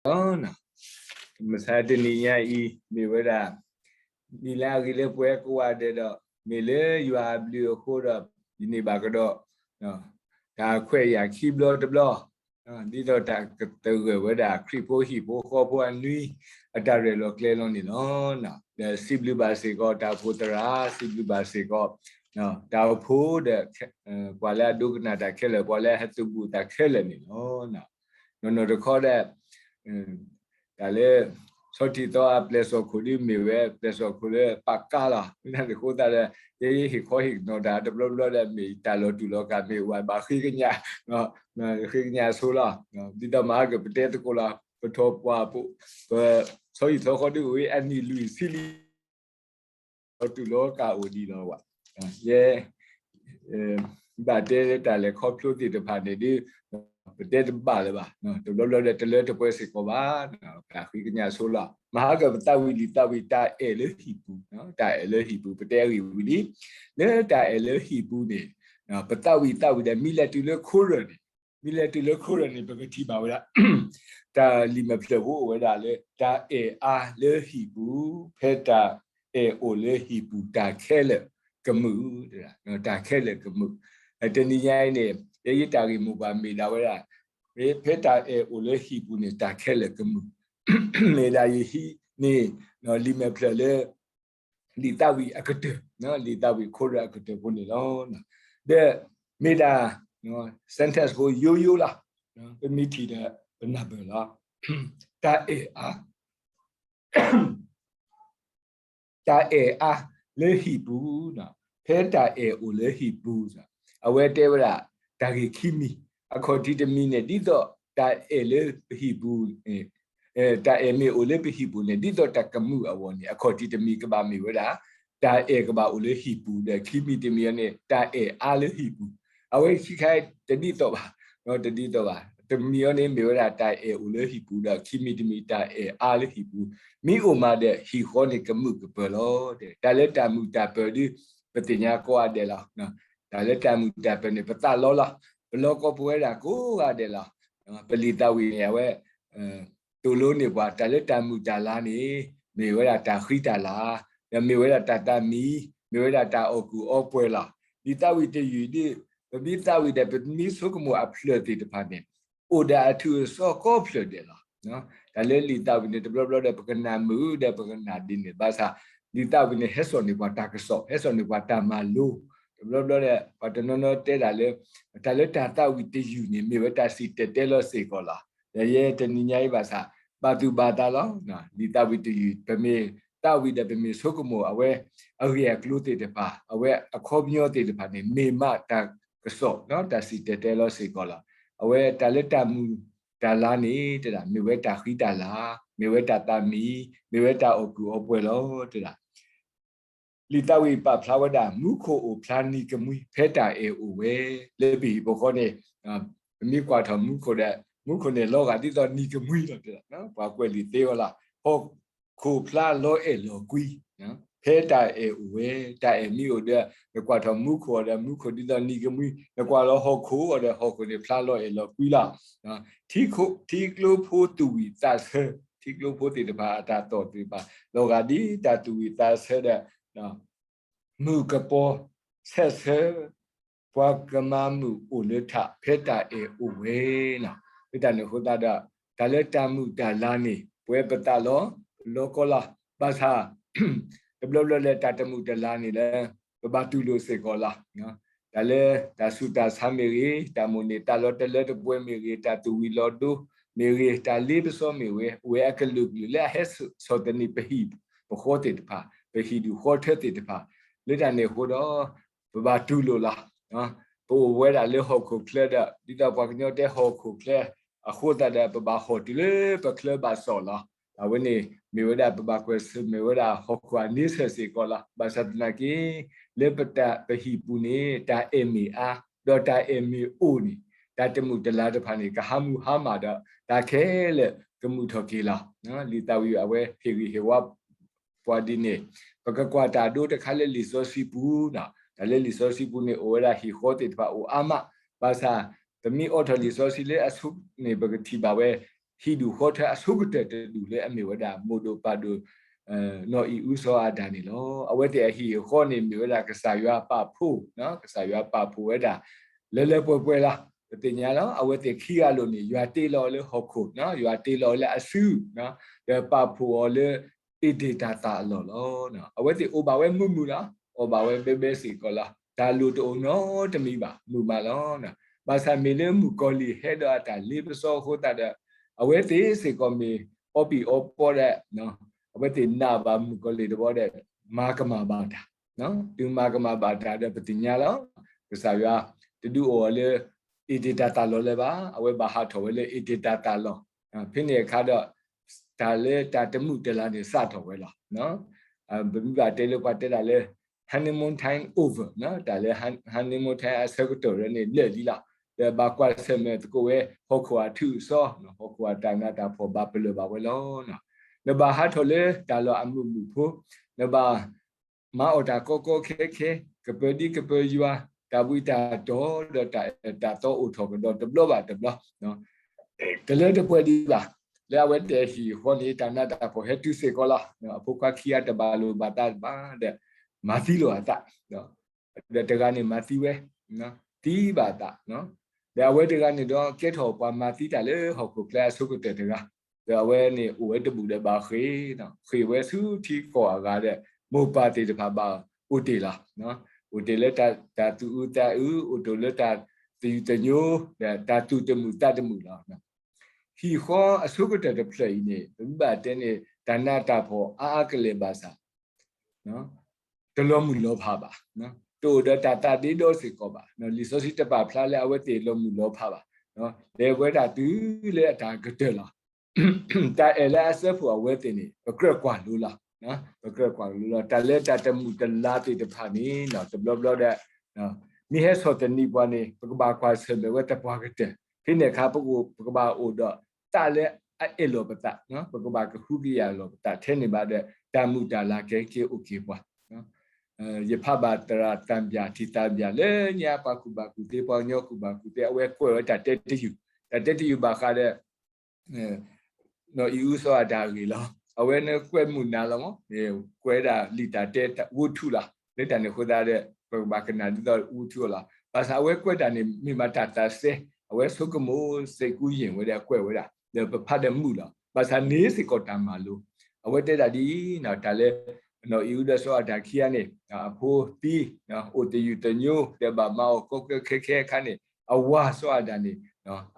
လီၤ. မုၢ်ဆါတနံၤညါအံၤ မ့ၢ်ဝဲဒၣ် နံၤလၢအဂ့ၤလၢပှၤကိးဂၤဒဲးဒီး မ့ၢ်လၢယွၤအဘျုးအဃိဒီး ယန့ၢ်ဘၣ်ကဒီး တၢ်ခွဲးယာ်ခံဘျီတဘျီ ဒ်သိးတၢ်ကသဂၢၢ်ဝဲဒၣ် ခရံာ်ဖိဟံၣ်ဖိဃီဖိအနွံ အတၢ်ရဲၣ်လီၤကျဲၤလီၤန့ၣ်လီၤ. ဒီးစံးဘျုးဘၣ်စ့ၢ်ကီး တၢ်အိၣ်ဖှိၣ်သရၣ်, စံးဘျုးဘၣ်စ့ၢ်ကီး တၢ်အိၣ်ဖှိၣ်ဒီး ပှၤလၢအဒိကနၣ်တၢ်ခဲလၢာ်, ပှၤလၢအဟဲသုးဘူးတၢ်ခဲလၢာ်န့ၣ်လီၤ. နီၢ်နီၢ်တခီဒီး တၢ်လၢ ဆီထံၣ်သီအပျဲၢ်စီၣ်ခိၣ်ဒ်မ့ၢ်ဝဲ ပျဲၢ်စီၣ်ခိၣ်လၢပာ်ကါလီၤ. မ့ၢ်တၢ်န့ၣ်အဃိသတးဒီး ယဟ့ၣ်ခီဟ့ၣ်နီၤတၢ်တဘျီဘျီဒီး မ့ၢ်တၢ်လီၤတူာ်လီၤကာ် မ့ၢ်အိၣ်ဘၣ်ဃ့ကညး ဃ့ကညးဆိလီၤ. ဒ်သိးမၤဟါကပတဲသကိးလီၤ ပထီၣ်ပှၢ်ပူၤ ပဆီဟံၣ်သီဃီဒ်အိၣ်ဝဲအနံၣ်လွံၢ်ဆံလံ လီၤတူာ်လီၤကာ်အိၣ်ဒံးလီၤဝဲ. ယဲ ဘၣ်တဲတၢ်လဲၤခီဖျိသ့ၣ်တဖၣ်န့ၣ်ဒ် ပတဲတဘၣ်လၢၤဘၣ်. တဘျီဘျီဒီးတလၢတပှဲၤစ့ၢ်ကီးဘၣ်. ပဃ့ကညးဆိလီၤ. မၤဟါကပသးဝံၣ်လံာ်သးဝံၣ်တၢ်အဲၣ်လၢဟံၣ်ပူၤ, တၢ်အဲၣ်လၢဟံၣ်ပူၤ ပတဲအဂ့ၢ်ဝံၤလံ. လၢတၢ်အဲၣ်လၢဟံၣ်ပူၤန့ၣ် ပသးဝံၣ်သးဝံၣ်ဒီး မ့ၢ်လဲၤတုၤလၢခိရၢ်န့ၣ်, မ့ၢ်လဲၤတုၤလၢခိရၢ်န့ၣ် ပကထံၣ်ဘၣ်ဝဲဒၣ် တၢ်လံာ်မဲာ်ဖျၢၣ်ဖိအိၣ်ဝဲဒၣ်လၢ တၢ်အဲၣ်အါလၢဟံၣ်ပူၤ, ဖဲတၢ်အဲၣ်အိၣ်လၢဟံၣ်ပူၤ တၢ်ခဲလၢာ်ကမုာ်, တၢ်ခဲလၢာ်ကမုာ်. တနံၤညါအံၤန့ၣ် ယဲယတၢ်ဂ့ၢ်မိၢ်ပှၢ်မ့ၢ်ဒၣ်ဝဲဒၣ် ဖဲတၢ်အဲၣ်အိၣ်လၢဟံၣ်ပူၤန့ၣ် တၢ်ခဲလၢာ်ကမုာ်, မ့ၢ်ဒၣ်ယဟံးန့ၢ် လံာ်မဲာ်ဖျၢၣ်လၢ လံာ်သးဝံၣ်အကတၢၢ်, လံာ်သးဝံၣ်ခိရၢ်အကတၢၢ်ဖိန့ၣ်လီၤ. ဒီးမ့ၢ်ဒၣ် sentence ဖိယိယိလီၤ. ပမ့ၢ်ထံၣ်ဒီးပနၢ်ပၢၢ်လီၤ. တၢ်အဲၣ်အါ တၢ်အဲၣ်အါလၢဟံၣ်ပူၤ, ဖဲတၢ်အဲၣ်အိၣ်လၢဟံၣ်ပူၤ, အဝဲတဲဝဲဒၣ် တၢ်ဂ့ၢ်ခံမံၤ, အခီၣ်ထံးတမံၤန့ၣ် ဒ်သိးတၢ်အဲၣ်လၢပဟံၣ်ပူၤ တၢ်အဲၣ်မ့ၢ်အိၣ်လၢပဟံၣ်ပူၤန့ၣ် ဒ်သိးတၢ်ကမုာ်အဂီၢ်န့ၣ် အခီၣ်ထံးတမံၤကဘၣ်မ့ၢ်ဝဲဒၣ် တၢ်အဲၣ်ကဘၣ်အိၣ်လၢဟံၣ်ပူၤ, ဒီးခံမံၤတမံၤအံၤန့ၣ် တၢ်အဲၣ်အါလၢဟံၣ်ပူၤ. အဝဲခံခါတဒ်သိးဘၣ်, တဒ်သိးဘၣ်. တမံၤအံၤန့ၣ်မ့ၢ်ဝဲဒၣ်တၢ်အဲၣ်အိၣ်လၢဟံၣ်ပူၤ ဒီးခံမံၤတမံၤတၢ်အဲၣ်အါလၢဟံၣ်ပူၤ, မ့ၢ်အိၣ်မးဒီးဟံၣ်ဃီန့ၣ်ကမုာ်ကပၢၤလီၤ. တၢ်လၢတၢ်မုာ်တၢ်ပၢၤဒ် ပသ့ၣ်ညါကိးဂၤဒဲးလီၤ. တၢ်လၢတၢ်မုာ်တၢ်ပၢၤန့ၣ် ပသးလီလီၤ, ပလီၢ်ကီၢ်ပဝဲဒၣ်ကိးဂၤဒဲးလီၤ. ပလံာ်သးဝံၣ်န့ၣ် အဝဲ သိၣ်လိန့ၢ်ပှၤ တၢ်လၢတၢ်မုာ်တၢ်လၤန့ၣ် မ့ၢ်ဝဲဒၣ်တၢ်ဃံတၢ်လၤ, ဒီးမ့ၢ်ဝဲဒၣ်တၢ်သးမံ, မ့ၢ်ဝဲဒၣ်တၢ်အီၣ်ကူၣ်အီပှဲၤလီၤ. လံာ်သးဝံၣ်တယုၢ်ဒ် ပမ့ၢ်သးဝံၣ်ဒီး ပမ့ၢ်ဆိကမိၣ်အဖျၢၣ်သ့ၣ်တဖၣ်န့ၣ် အိၣ်ဒီးအထူးအစီကိးဖျၢၣ်ဒဲးလီၤ. တၢ်လၢလံာ်သးဝံၣ်န့ၣ် တဘျီဘျီဒီး ပကနၣ်မုာ်ဒီးပကနၣ်ဒ်န့ၣ် ဘၣ်ဆၣ် လံာ်သးဝံၣ်န့ၣ် ဟဲစိာ်န့ၢ်ပှၤတၢ်ကစီၣ်, ဟဲစိာ်န့ၢ်ပှၤတၢ်မၤလိ, တဘျီဘျီဒီး ပှၤတနီၤနီၤတဲဒၣ်လၢ တၢ်လၢတၢ်သးဝံၣ်တယုၢ်န့ၣ် မ့ၢ်ဝဲတၢ်စံၣ်တဲၤတဲလီၤစ့ၢ်ကီးလီၤ. ဒီးယဲတနံၤညါအံၤဘၣ်ဆၣ် ဘၣ်သူၣ်ဘၣ်သးလီၤ. လံာ်သးဝံၣ်တယုၢ် ပမ့ၢ်သးဝံၣ်ဒီးပမ့ၢ်ဆိကမိၣ်အဝဲ အဂ့ၢ်အကျိၤသ့ၣ်တဖၣ်, အဝဲအခီပညီသ့ၣ်တဖၣ်န့ၣ် မ့ၢ်မးတၢ်ကစီၣ်ဒီးတၢ်စံၣ်တဲၤတဲလီၤစ့ၢ်ကီးလီၤ. အဝဲတၢ်လၢတၢ်မုာ်တၢ်လၤန့ၣ် တဲဒၣ် မ့ၢ်ဝဲတၢ်ဃံတၢ်လၤ, မ့ၢ်ဝဲတၢ်သးမံ, မ့ၢ်ဝဲတၢ်အီၣ်ကူၣ်အီပှဲၤလီၤ တဲဒၣ်. လံာ်သးဝံၣ်ပာ်ဖျါဝဲဒၣ် မူခိၣ်အိၣ်ဖျါနံၤကမှံ ဖဲတၢ်အဲၣ်အိၣ်ဝဲ လၢပဟံၣ်ဖိဃီန့ၣ် ပမ့ၢ်ကွၢ်ထီၣ်မူခိၣ်ဒီး မူခိၣ်န့ၣ်လီၤဂာ်ဒ်သိးနံၤကမှံလီၤ တဲဒၣ်. ပှၤကွဲးလံာ်သ့ဝဲလီၤ. ဟီၣ်ခိၣ်ဖျါလီၤအဲၣ်လီၤကွံ ဖဲတၢ်အဲၣ်အိၣ်ဝဲ, တၢ်အဲၣ်မ့ၢ်အိၣ်ဒီး နကွၢ်ထီၣ်မူခိၣ်အီၤဒီး မူခိၣ်ဒ်သိးနံၤကမှံ, နကွၢ်လီၤဟီၣ်ခိၣ်အီၤဒီး ဟီၣ်ခိၣ်န့ၣ်ဖျါလီၤအဲၣ်လီၤကွံလီၤ. ထံကျိဖိသူၣ်ဝံၣ်သးဆၢ, ထံကျိဖိသ့ၣ်တဖၣ်အတၢ်သီၣ်သ့ၣ်တဖၣ် လီၤဂာ်ဒ်တၢ်သူၣ်ဝံၣ်သးဆၢဒီး မုၢ်ကပီၤဆဲးဆၢ ပှၤကမၤမုၢ်အိၣ်လၢထး ဖဲတၢ်အဲၣ်အိၣ်ဝဲလီၤ. လၢတၢ်န့ၣ်အဃိသတးဒီး တၢ်လၢတၢ်မုာ်တၢ်လၤန့ၣ် ပဝဲပသးလီၤ ပလီၢ်ကီၢ်လီၤ. ဘၣ်ဆၣ် တဘျီဘျီလၢတၢ်တမုာ်တလၤန့ၣ်လၢ ပဘၣ်တူၢ်လိာ်စ့ၢ်ကီးလီၤ. တၢ်လၢတၢ်ဆူးတၢ်ဆါမ့ၢ်ဂ့ၤ, တၢ်မိၣ်န့ၢ်သးလီတလၢတပှဲၤမ့ၢ်ဂ့ၤ, တၢ်သူၣ်ဝံၤလီၤဒိမ့ၢ်ဂ့ၤ, တၢ်လ့ပစီမ့ၢ်ဝဲ အိၣ်ဝဲအကလုာ်ကလုာ်လၢအဟဲဆီၣ်သနံးပဟံၣ်ပဃီသ့ၣ်တဖၣ်, ပဟံၣ်ဒူၣ်ဃီထၢသ့ၣ်တဖၣ်, လၢတၢ်န့ၣ်အဃိဒီး ပဘၣ်တူၢ်လိာ်လီၤ. ပအိၣ်ဝဲဒၣ်လၢဟီၣ်ခိၣ်ချၢဒီး ဒ်သိးပှၤကညီတဲဟီၣ်ခိၣ်ချၢ အဃိသတးဒီး ပဘၣ်ဟီၣ်တုၤလၢပချၢဘၣ်စီၣ်လီၤ. အဝဲန့ၣ် မ့ၢ်ဝဲဒၣ်ပဘၣ်ကွၢ်ဆၢၣ်မဲာ်ဝဲဒၣ်ဟီၣ်ခိၣ်အန့ဆၢၣ်စ့ၢ်ကီးလီၤ. ဘၣ်ဆၣ်သနာ်က့ လၢပတၢ်ပဟံၣ်ပူၤန့ၣ် တၢ်အဲၣ်မ့ၢ်အါ ဒီးတၢ်အဲၣ်မ့ၢ်အိၣ်န့ၣ် တၢ်တမုာ်တလၤတဖၣ်န့ၣ် ကဟါမူဟါမၢ်ဒီး တၢ်ခဲလၢာ်ကမုာ်ထီၣ်က့ၤလီၤ. လံာ်သးဝံၣ်အဝဲဟ့ၣ်ဂံၢ်ဟ့ၣ်ဝီ ပှၤဒ်န့ၣ် ပကကွၢ်တၢ်ဒိတခါလၢလံာ်စီဆှံပူၤ, တၢ်လၢလံာ်စီဆှံပူၤန့ၣ် အိၣ်ဝဲဒၣ်ဟံၣ်ဃီသ့ၣ်တဖၣ်အိၣ်အါမး, ဘၣ်ဆၣ် ပမ့ၢ်အိးထီၣ်လံာ်စီဆှံလၢအဆိန့ၣ် ပကထံၣ်ဘၣ်ဝဲ ဟံၣ်ဒူၣ်ဃီထၢအဆိကတၢၢ်တဒူၣ်လၢအမ့ၢ်ဝဲဒၣ် မိၢ်ဒိၣ်ပၢ်ဒိၣ် နီၢ်အံၣ်အူစီၤအၤဒၣ်န့ၣ်လီၤ. အဝဲသ့ၣ်အဟံၣ်အဃီန့ၣ်မ့ၢ်ဝဲဒၣ်ကစၢ်ယွၤပာ်ဖှိၣ်, ကစၢ်ယွၤပာ်ဖှိၣ်ဝဲဒၣ် လၢလၢပှဲၤပှဲၤလီၤ. ပသ့ၣ်ညါလီၤ အဝဲသ့ၣ်ခံဂၤလိာ်န့ၣ် ယွၤတ့လီၤအီၤလၢဟီၣ်ခိၣ်, ယွၤတ့လီၤအီၤလၢအစု, ဒီးပာ်ဖှိၣ်အီၤလၢ အ့ၣ်တ့ၢ်တၢ်သၣ်အလီၢ်လီၤ. အဝဲသ့ၣ်အိၣ်ဘၣ်ဝဲမုာ်မုာ်လီၤ, အိၣ်ဘၣ်ဝဲဘဲဘဲစ့ၢ်ကီးလီၤ. တၢ်လိၣ်တအိၣ်နီတမံၤဘၣ်, မုာ်မးလီၤ. ဘၣ်ဆၣ်မ့ၢ်လၢမုၣ်ကီၤလံၢ်ဟဲဒီးအတၢ်လ့ပစီအဃိသတးဒီး အဝဲသ့ၣ်စ့ၢ်ကီးမ့ၢ်အီပံာ်အီပီဒီး အဝဲသ့ၣ်နာ်ဘၣ်မုၣ်ကီၤလံၢ်တဘျီဒီး မၤကမၣ်ဘၣ်တၢ်, တုၤမၤကမၣ်ဘၣ်တၢ်ဒီးပသ့ၣ်ညါလီၤ. ကစၢ်ယွၤတဒုးအိၣ်အီၤလၢ အ့ၣ်တ့ၢ်တၢ်သၣ်လီၢ်လၢၤဘၣ်, အဝဲဘၣ်ဟးထီၣ်ဝဲလၢအ့ၣ်တ့ၢ်တၢ်သၣ်လီၢ်, ဖဲန့ၣ်အခါဒီး တၢ်လၢတၢ်တမုာ်တလၤန့ၣ်စးထီၣ်ဝဲလီၤ. ပမ့ၢ်ဘၣ်တဲလၢပှၤတဲတၢ်လၢ honeymoon time over, တၢ်လၢ honeymoon time အဆၢကတီၢ်န့ၣ်လၢာ်လံလီၤ. ဒီးဘၣ်ကွၢ်ဆၢၣ်မဲာ်သကိးဝဲ ဟီၣ်ခိၣ်အထူးအစီ, ဟီၣ်ခိၣ်အတၢ်နးတၢ်ဖှီၣ်ဘၣ်ပလၢၢ်ဘၣ်ဝဲလီၤ. နဘၣ်ဟးထီၣ်လၢတၢ်လီၢ်အမုာ်မုာ်ဖိ, နဘၣ် မၤအီၣ်တၢ်ကီကီခဲခဲ, ကပၢၤဒံကပၢၤယွၤ, တၢ်ဘှံးတၢ်တီၤ ဒီးတၢ်အၢၣ်တၢ်သီအိၣ်ထီၣ်ကဒီးတဘျီဘၣ်တဘျီ, တလၢတပှဲၤဒံးဘၣ်. လၢအဝဲသ့ၣ်အဟံၣ်အဃီန့ၣ် တၢ်နးတၢ်ဖှီၣ်ဟဲတုၤစ့ၢ်ကီးလီၤ. အဖိခွါခံဂၤတဘၣ်လိာ်ဘၣ်သးဘၣ်ဒီး မၤသံလိာ်အသး ဒီးတဂၤန့ၣ်မၤသံဝဲ, သံဘၣ်အသး, ဒီးအဝဲတဂၤန့ၣ်ဒီး ကဲထီၣ်ပှၤမၤသံတၢ်လၢဟီၣ်ခိၣ်ချၢအဆိကတၢၢ်တဂၤ, ဒီးအဝဲန့ၣ်အိၣ်ဝဲတဘူၣ်ဒီးဘၣ်ဃ့ၢ်, ဃ့ၢ်ဝဲဆူထံကီၢ်အဂၤဒီး မိၢ်ပၢ်သ့ၣ်တဖၣ်ဘၣ်အိၣ်တ့ၢ်လီၤ. အိၣ်တ့ၢ်လၢတၢ်သူၣ်အုးသးအုး, အိၣ်တ့ၢ်လၢတၢ်သယုၢ်သညိ, ဒီးတၢ်သူၣ်တမုာ်သးတမုာ်လီၤ. ဟံၣ်ဃီအဆိကတၢၢ်တဖျၢၣ်အံၤန့ၣ် ပမ့ၢ်ဘၣ်တဲန့ၣ် တၢ်နးတၢ်ဖှီၣ်အါအါကလဲာ်ဘၣ်ဆၣ် တလီၤမုၢ်လီၤဖးဘၣ်, တအိၣ်ဒီးတၢ်သးဒ့ဒီစ့ၢ်ကီးဘၣ်. လံာ်စီဆှံတပာ်ဖျါလၢအဝဲသ့ၣ်လီၤမုၢ်လီၤဖးဘၣ်, လဲၤဝဲဒၣ်တုၤလၢအတၢ်ကတၢၢ်လီၤ. တၢ်အဲၣ်လၢအစၢဖှိၣ်အဝဲသ့ၣ်န့ၣ် ပကြၢးကွၢ်လိလီၤ, ပကြၢးကွၢ်လိလီၤ. တၢ်လၢတၢ်တမုာ်တလၤသ့ၣ်တဖၣ်န့ၣ် တဘျီဘျီဒီး မ့ၢ်ဟဲဆီၣ်သနံးပှၤန့ၣ် ပကဘၣ်ကွၢ်ဆၢၣ်မဲာ်ဝဲသပှၢ်ကတၢၢ်, ဖဲန့ၣ်အခါ ပကဘၣ်အိၣ်ဒီးသးလၢအအဲၣ်လီၤပသး, ပကဘၣ်ကဟုကယာ်လီၤပသးထဲန့ၣ်ဘၣ်ဒီး တၢ်မုာ်တၢ်လၤကဟဲက့ၤအိၣ်က့ၤပှၤ. ယဖးဘၣ်သရၣ်သၣ်ဘၠၣ် ထံၣ်သၣ်ဘၠၣ်လၢညါ ပှၤကူၣ်ဘၣ်ကူၣ်သ့ ပှၤကညီကူၣ်ဘၣ်ကူၣ်သ့ အဝဲကွဲးဝဲတၢ်တဲတယုၢ်, တၢ်တဲတယုၢ်ဘၣ်ဃးဒီး နီၢ်အံၣ်အူစီၤအၤဒၣ်အဂ့ၢ်လီၤ. အဝဲန့ၣ်ကွဲးမုာ်နၤလီၤမး, ကွဲးဒၣ်လံာ်တၢ်တဲဝူထူလီၤ. လၢတၢ်န့ၣ်အဃိသတးဒီး ပကဘၣ်ကနၣ်ဒ်သိးဝူထူအီၤလီၤ. ဘၣ်ဆၣ်အဝဲကွဲးတၢ်န့ၣ် မ့ၢ်မးတၢ်သးစဲ, အဝဲဆိကမိၣ်စ့ၢ်ကီးယဲၢ်ဝဲဒီးကွဲးဝဲဒၣ်, ဒီးပဖးဒီးမုာ်လီၤ. ဘၣ်ဆၣ်န့ၣ်စ့ၢ်ကီးတၢ်မၤလိ, အဝဲတဲဒၣ်ဒ်အံၤ, တၢ်လၢ နီၢ်အံၣ်အူဒီးစီၤအၤဒၣ်ခံဂၤန့ၣ် အဖိသံ, အိၣ်သယုၢ်သညိ ဒီးဘၣ်မၤအီၣ်ကီကီခဲခဲအခါန့ၣ် အဝၤစီၤအၤဒၣ်န့ၣ်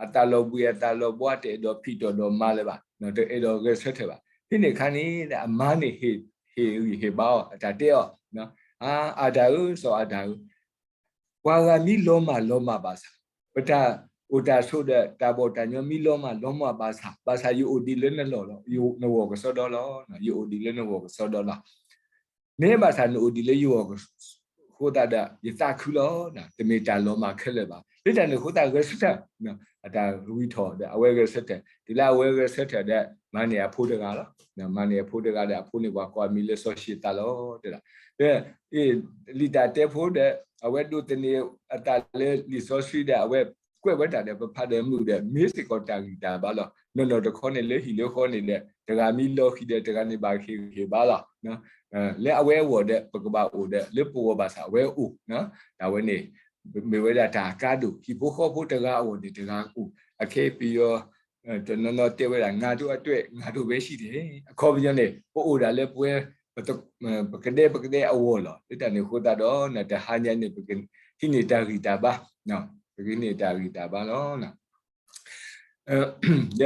အသးလီၤဘှံးအသးလီၤဘှါ တအဲၣ်ဒိးဖံးတၢ်ဒီးမၤလၢၤဘၣ်, တအဲၣ်ဒိးဂဲၤဆၢထၢၣ်ဘၣ်. ဖဲန့ၣ်အခါန့ၣ် အမါန့ၣ် ဟ့ၣ်ဂံၢ်ဟ့ၣ်ဘါအီၤ အတၢ်တဲအီၤ, အၤဒၣ်ဧၢ, စီၤအၤဒၣ်ဧၢ, ပှၤဂၤမ့ၢ်လီၤမၢ်လီၤမၢ်ဘၣ်ဆၣ်, ပတၢ်အိၣ်တၢ်ဆိးဒီးတၢ်ဘီၣ်တၢ်ညီမ့ၢ်လီၤမၢ်လီၤမၢ်ဘၣ်ဆၣ်, ဘၣ်ဆၣ်ယအိၣ်ဒံးလၢနလီၢ်လီၤ, နဂီၢ်ကစီဒီလီၤ, ယအိၣ်ဒံးလၢနဂီၢ်ကစီဒီလီၤ. မ့ၢ်ဘၣ်ဆၣ်နအိၣ်ဒံးလၢယဂီၢ်အဃိသတးဒီး ယသးခုလီၤ, တမ့ၢ်တၢ်လီၤမၢ်ခဲလၢာ်ဘၣ်. လၢတၢ်န့ၣ်အဃိသတးဂဲၤဆၢထၢၣ်, အတၢ်ဝံထီၣ်ဒီးအဝဲဂဲၤဆၢထၢၣ်, တုၤလၢအဝဲဂဲၤဆၢထၢၣ်ဒီး မၤန့ၢ်အဖိတဂၤလီၤ. မၤန့ၢ်အဖိတဂၤဒီးအဖိန့ၣ်ပှၤကိးအမံၤလၢစီၤၡံသးလီၤ တဲဒၣ်. လံာ်တၢ်တဲဖိဒီး အဝဲဒိးသန့ၤအသးလၢလံာ်စီဆှံဒီး အဝဲကွဲးဝဲတၢ်ဒီး ပဖးဒီးမုာ်ဒီး မ့ၢ်စ့ၢ်ကီးတၢ်ဂံၢ်တၢ်ဘါလီၤ. နီၢ်နီၢ်တခီန့ၣ်လၢဟံၣ်လၢဃီန့ၣ်ဒီး တဂၤမ့ၢ်လီၤဃံၤဒီး တဂၤန့ၣ်ဘၣ်ဟ့ၣ်ဂံၢ်ဟ့ၣ်ဘါလီၤ. လၢအဝဲအဂီၢ်ဒီး ပကဘၣ်အိၣ်ဒီး လၢပဂီၢ်ဘၣ်ဆၣ်အဝဲအိၣ်, တၢ်ဝဲန့ၣ် မ့ၢ်ဝဲဒၣ်တၢ်အကါဒိၣ်, ဟံၣ်ဖိဃီဖိတဂၤအဂီၢ်န့ၣ်တဂၤအိၣ်, အခဲအံၤပယီၤ တနီၤနီၤတဲဝဲဒၣ် ငါတို့အတွက် ငါတို့ပဲရှိတယ်, အခီပညီန့ၣ် ပအိၣ်ဒၣ်လၢပဝဲ ပကဒဲပကဒဲအဂီၢ်လီၤ. လၢတၢ်န့ၣ်အဃိသတးဒီး တဟါညါန့ၣ် ပကဟံးန့ၢ်တၢ်ဂံၢ်တၢ်ဘါ, ပကဟံးန့ၢ်တၢ်ဂံၢ်တၢ်ဘါလီၤ. ဒီး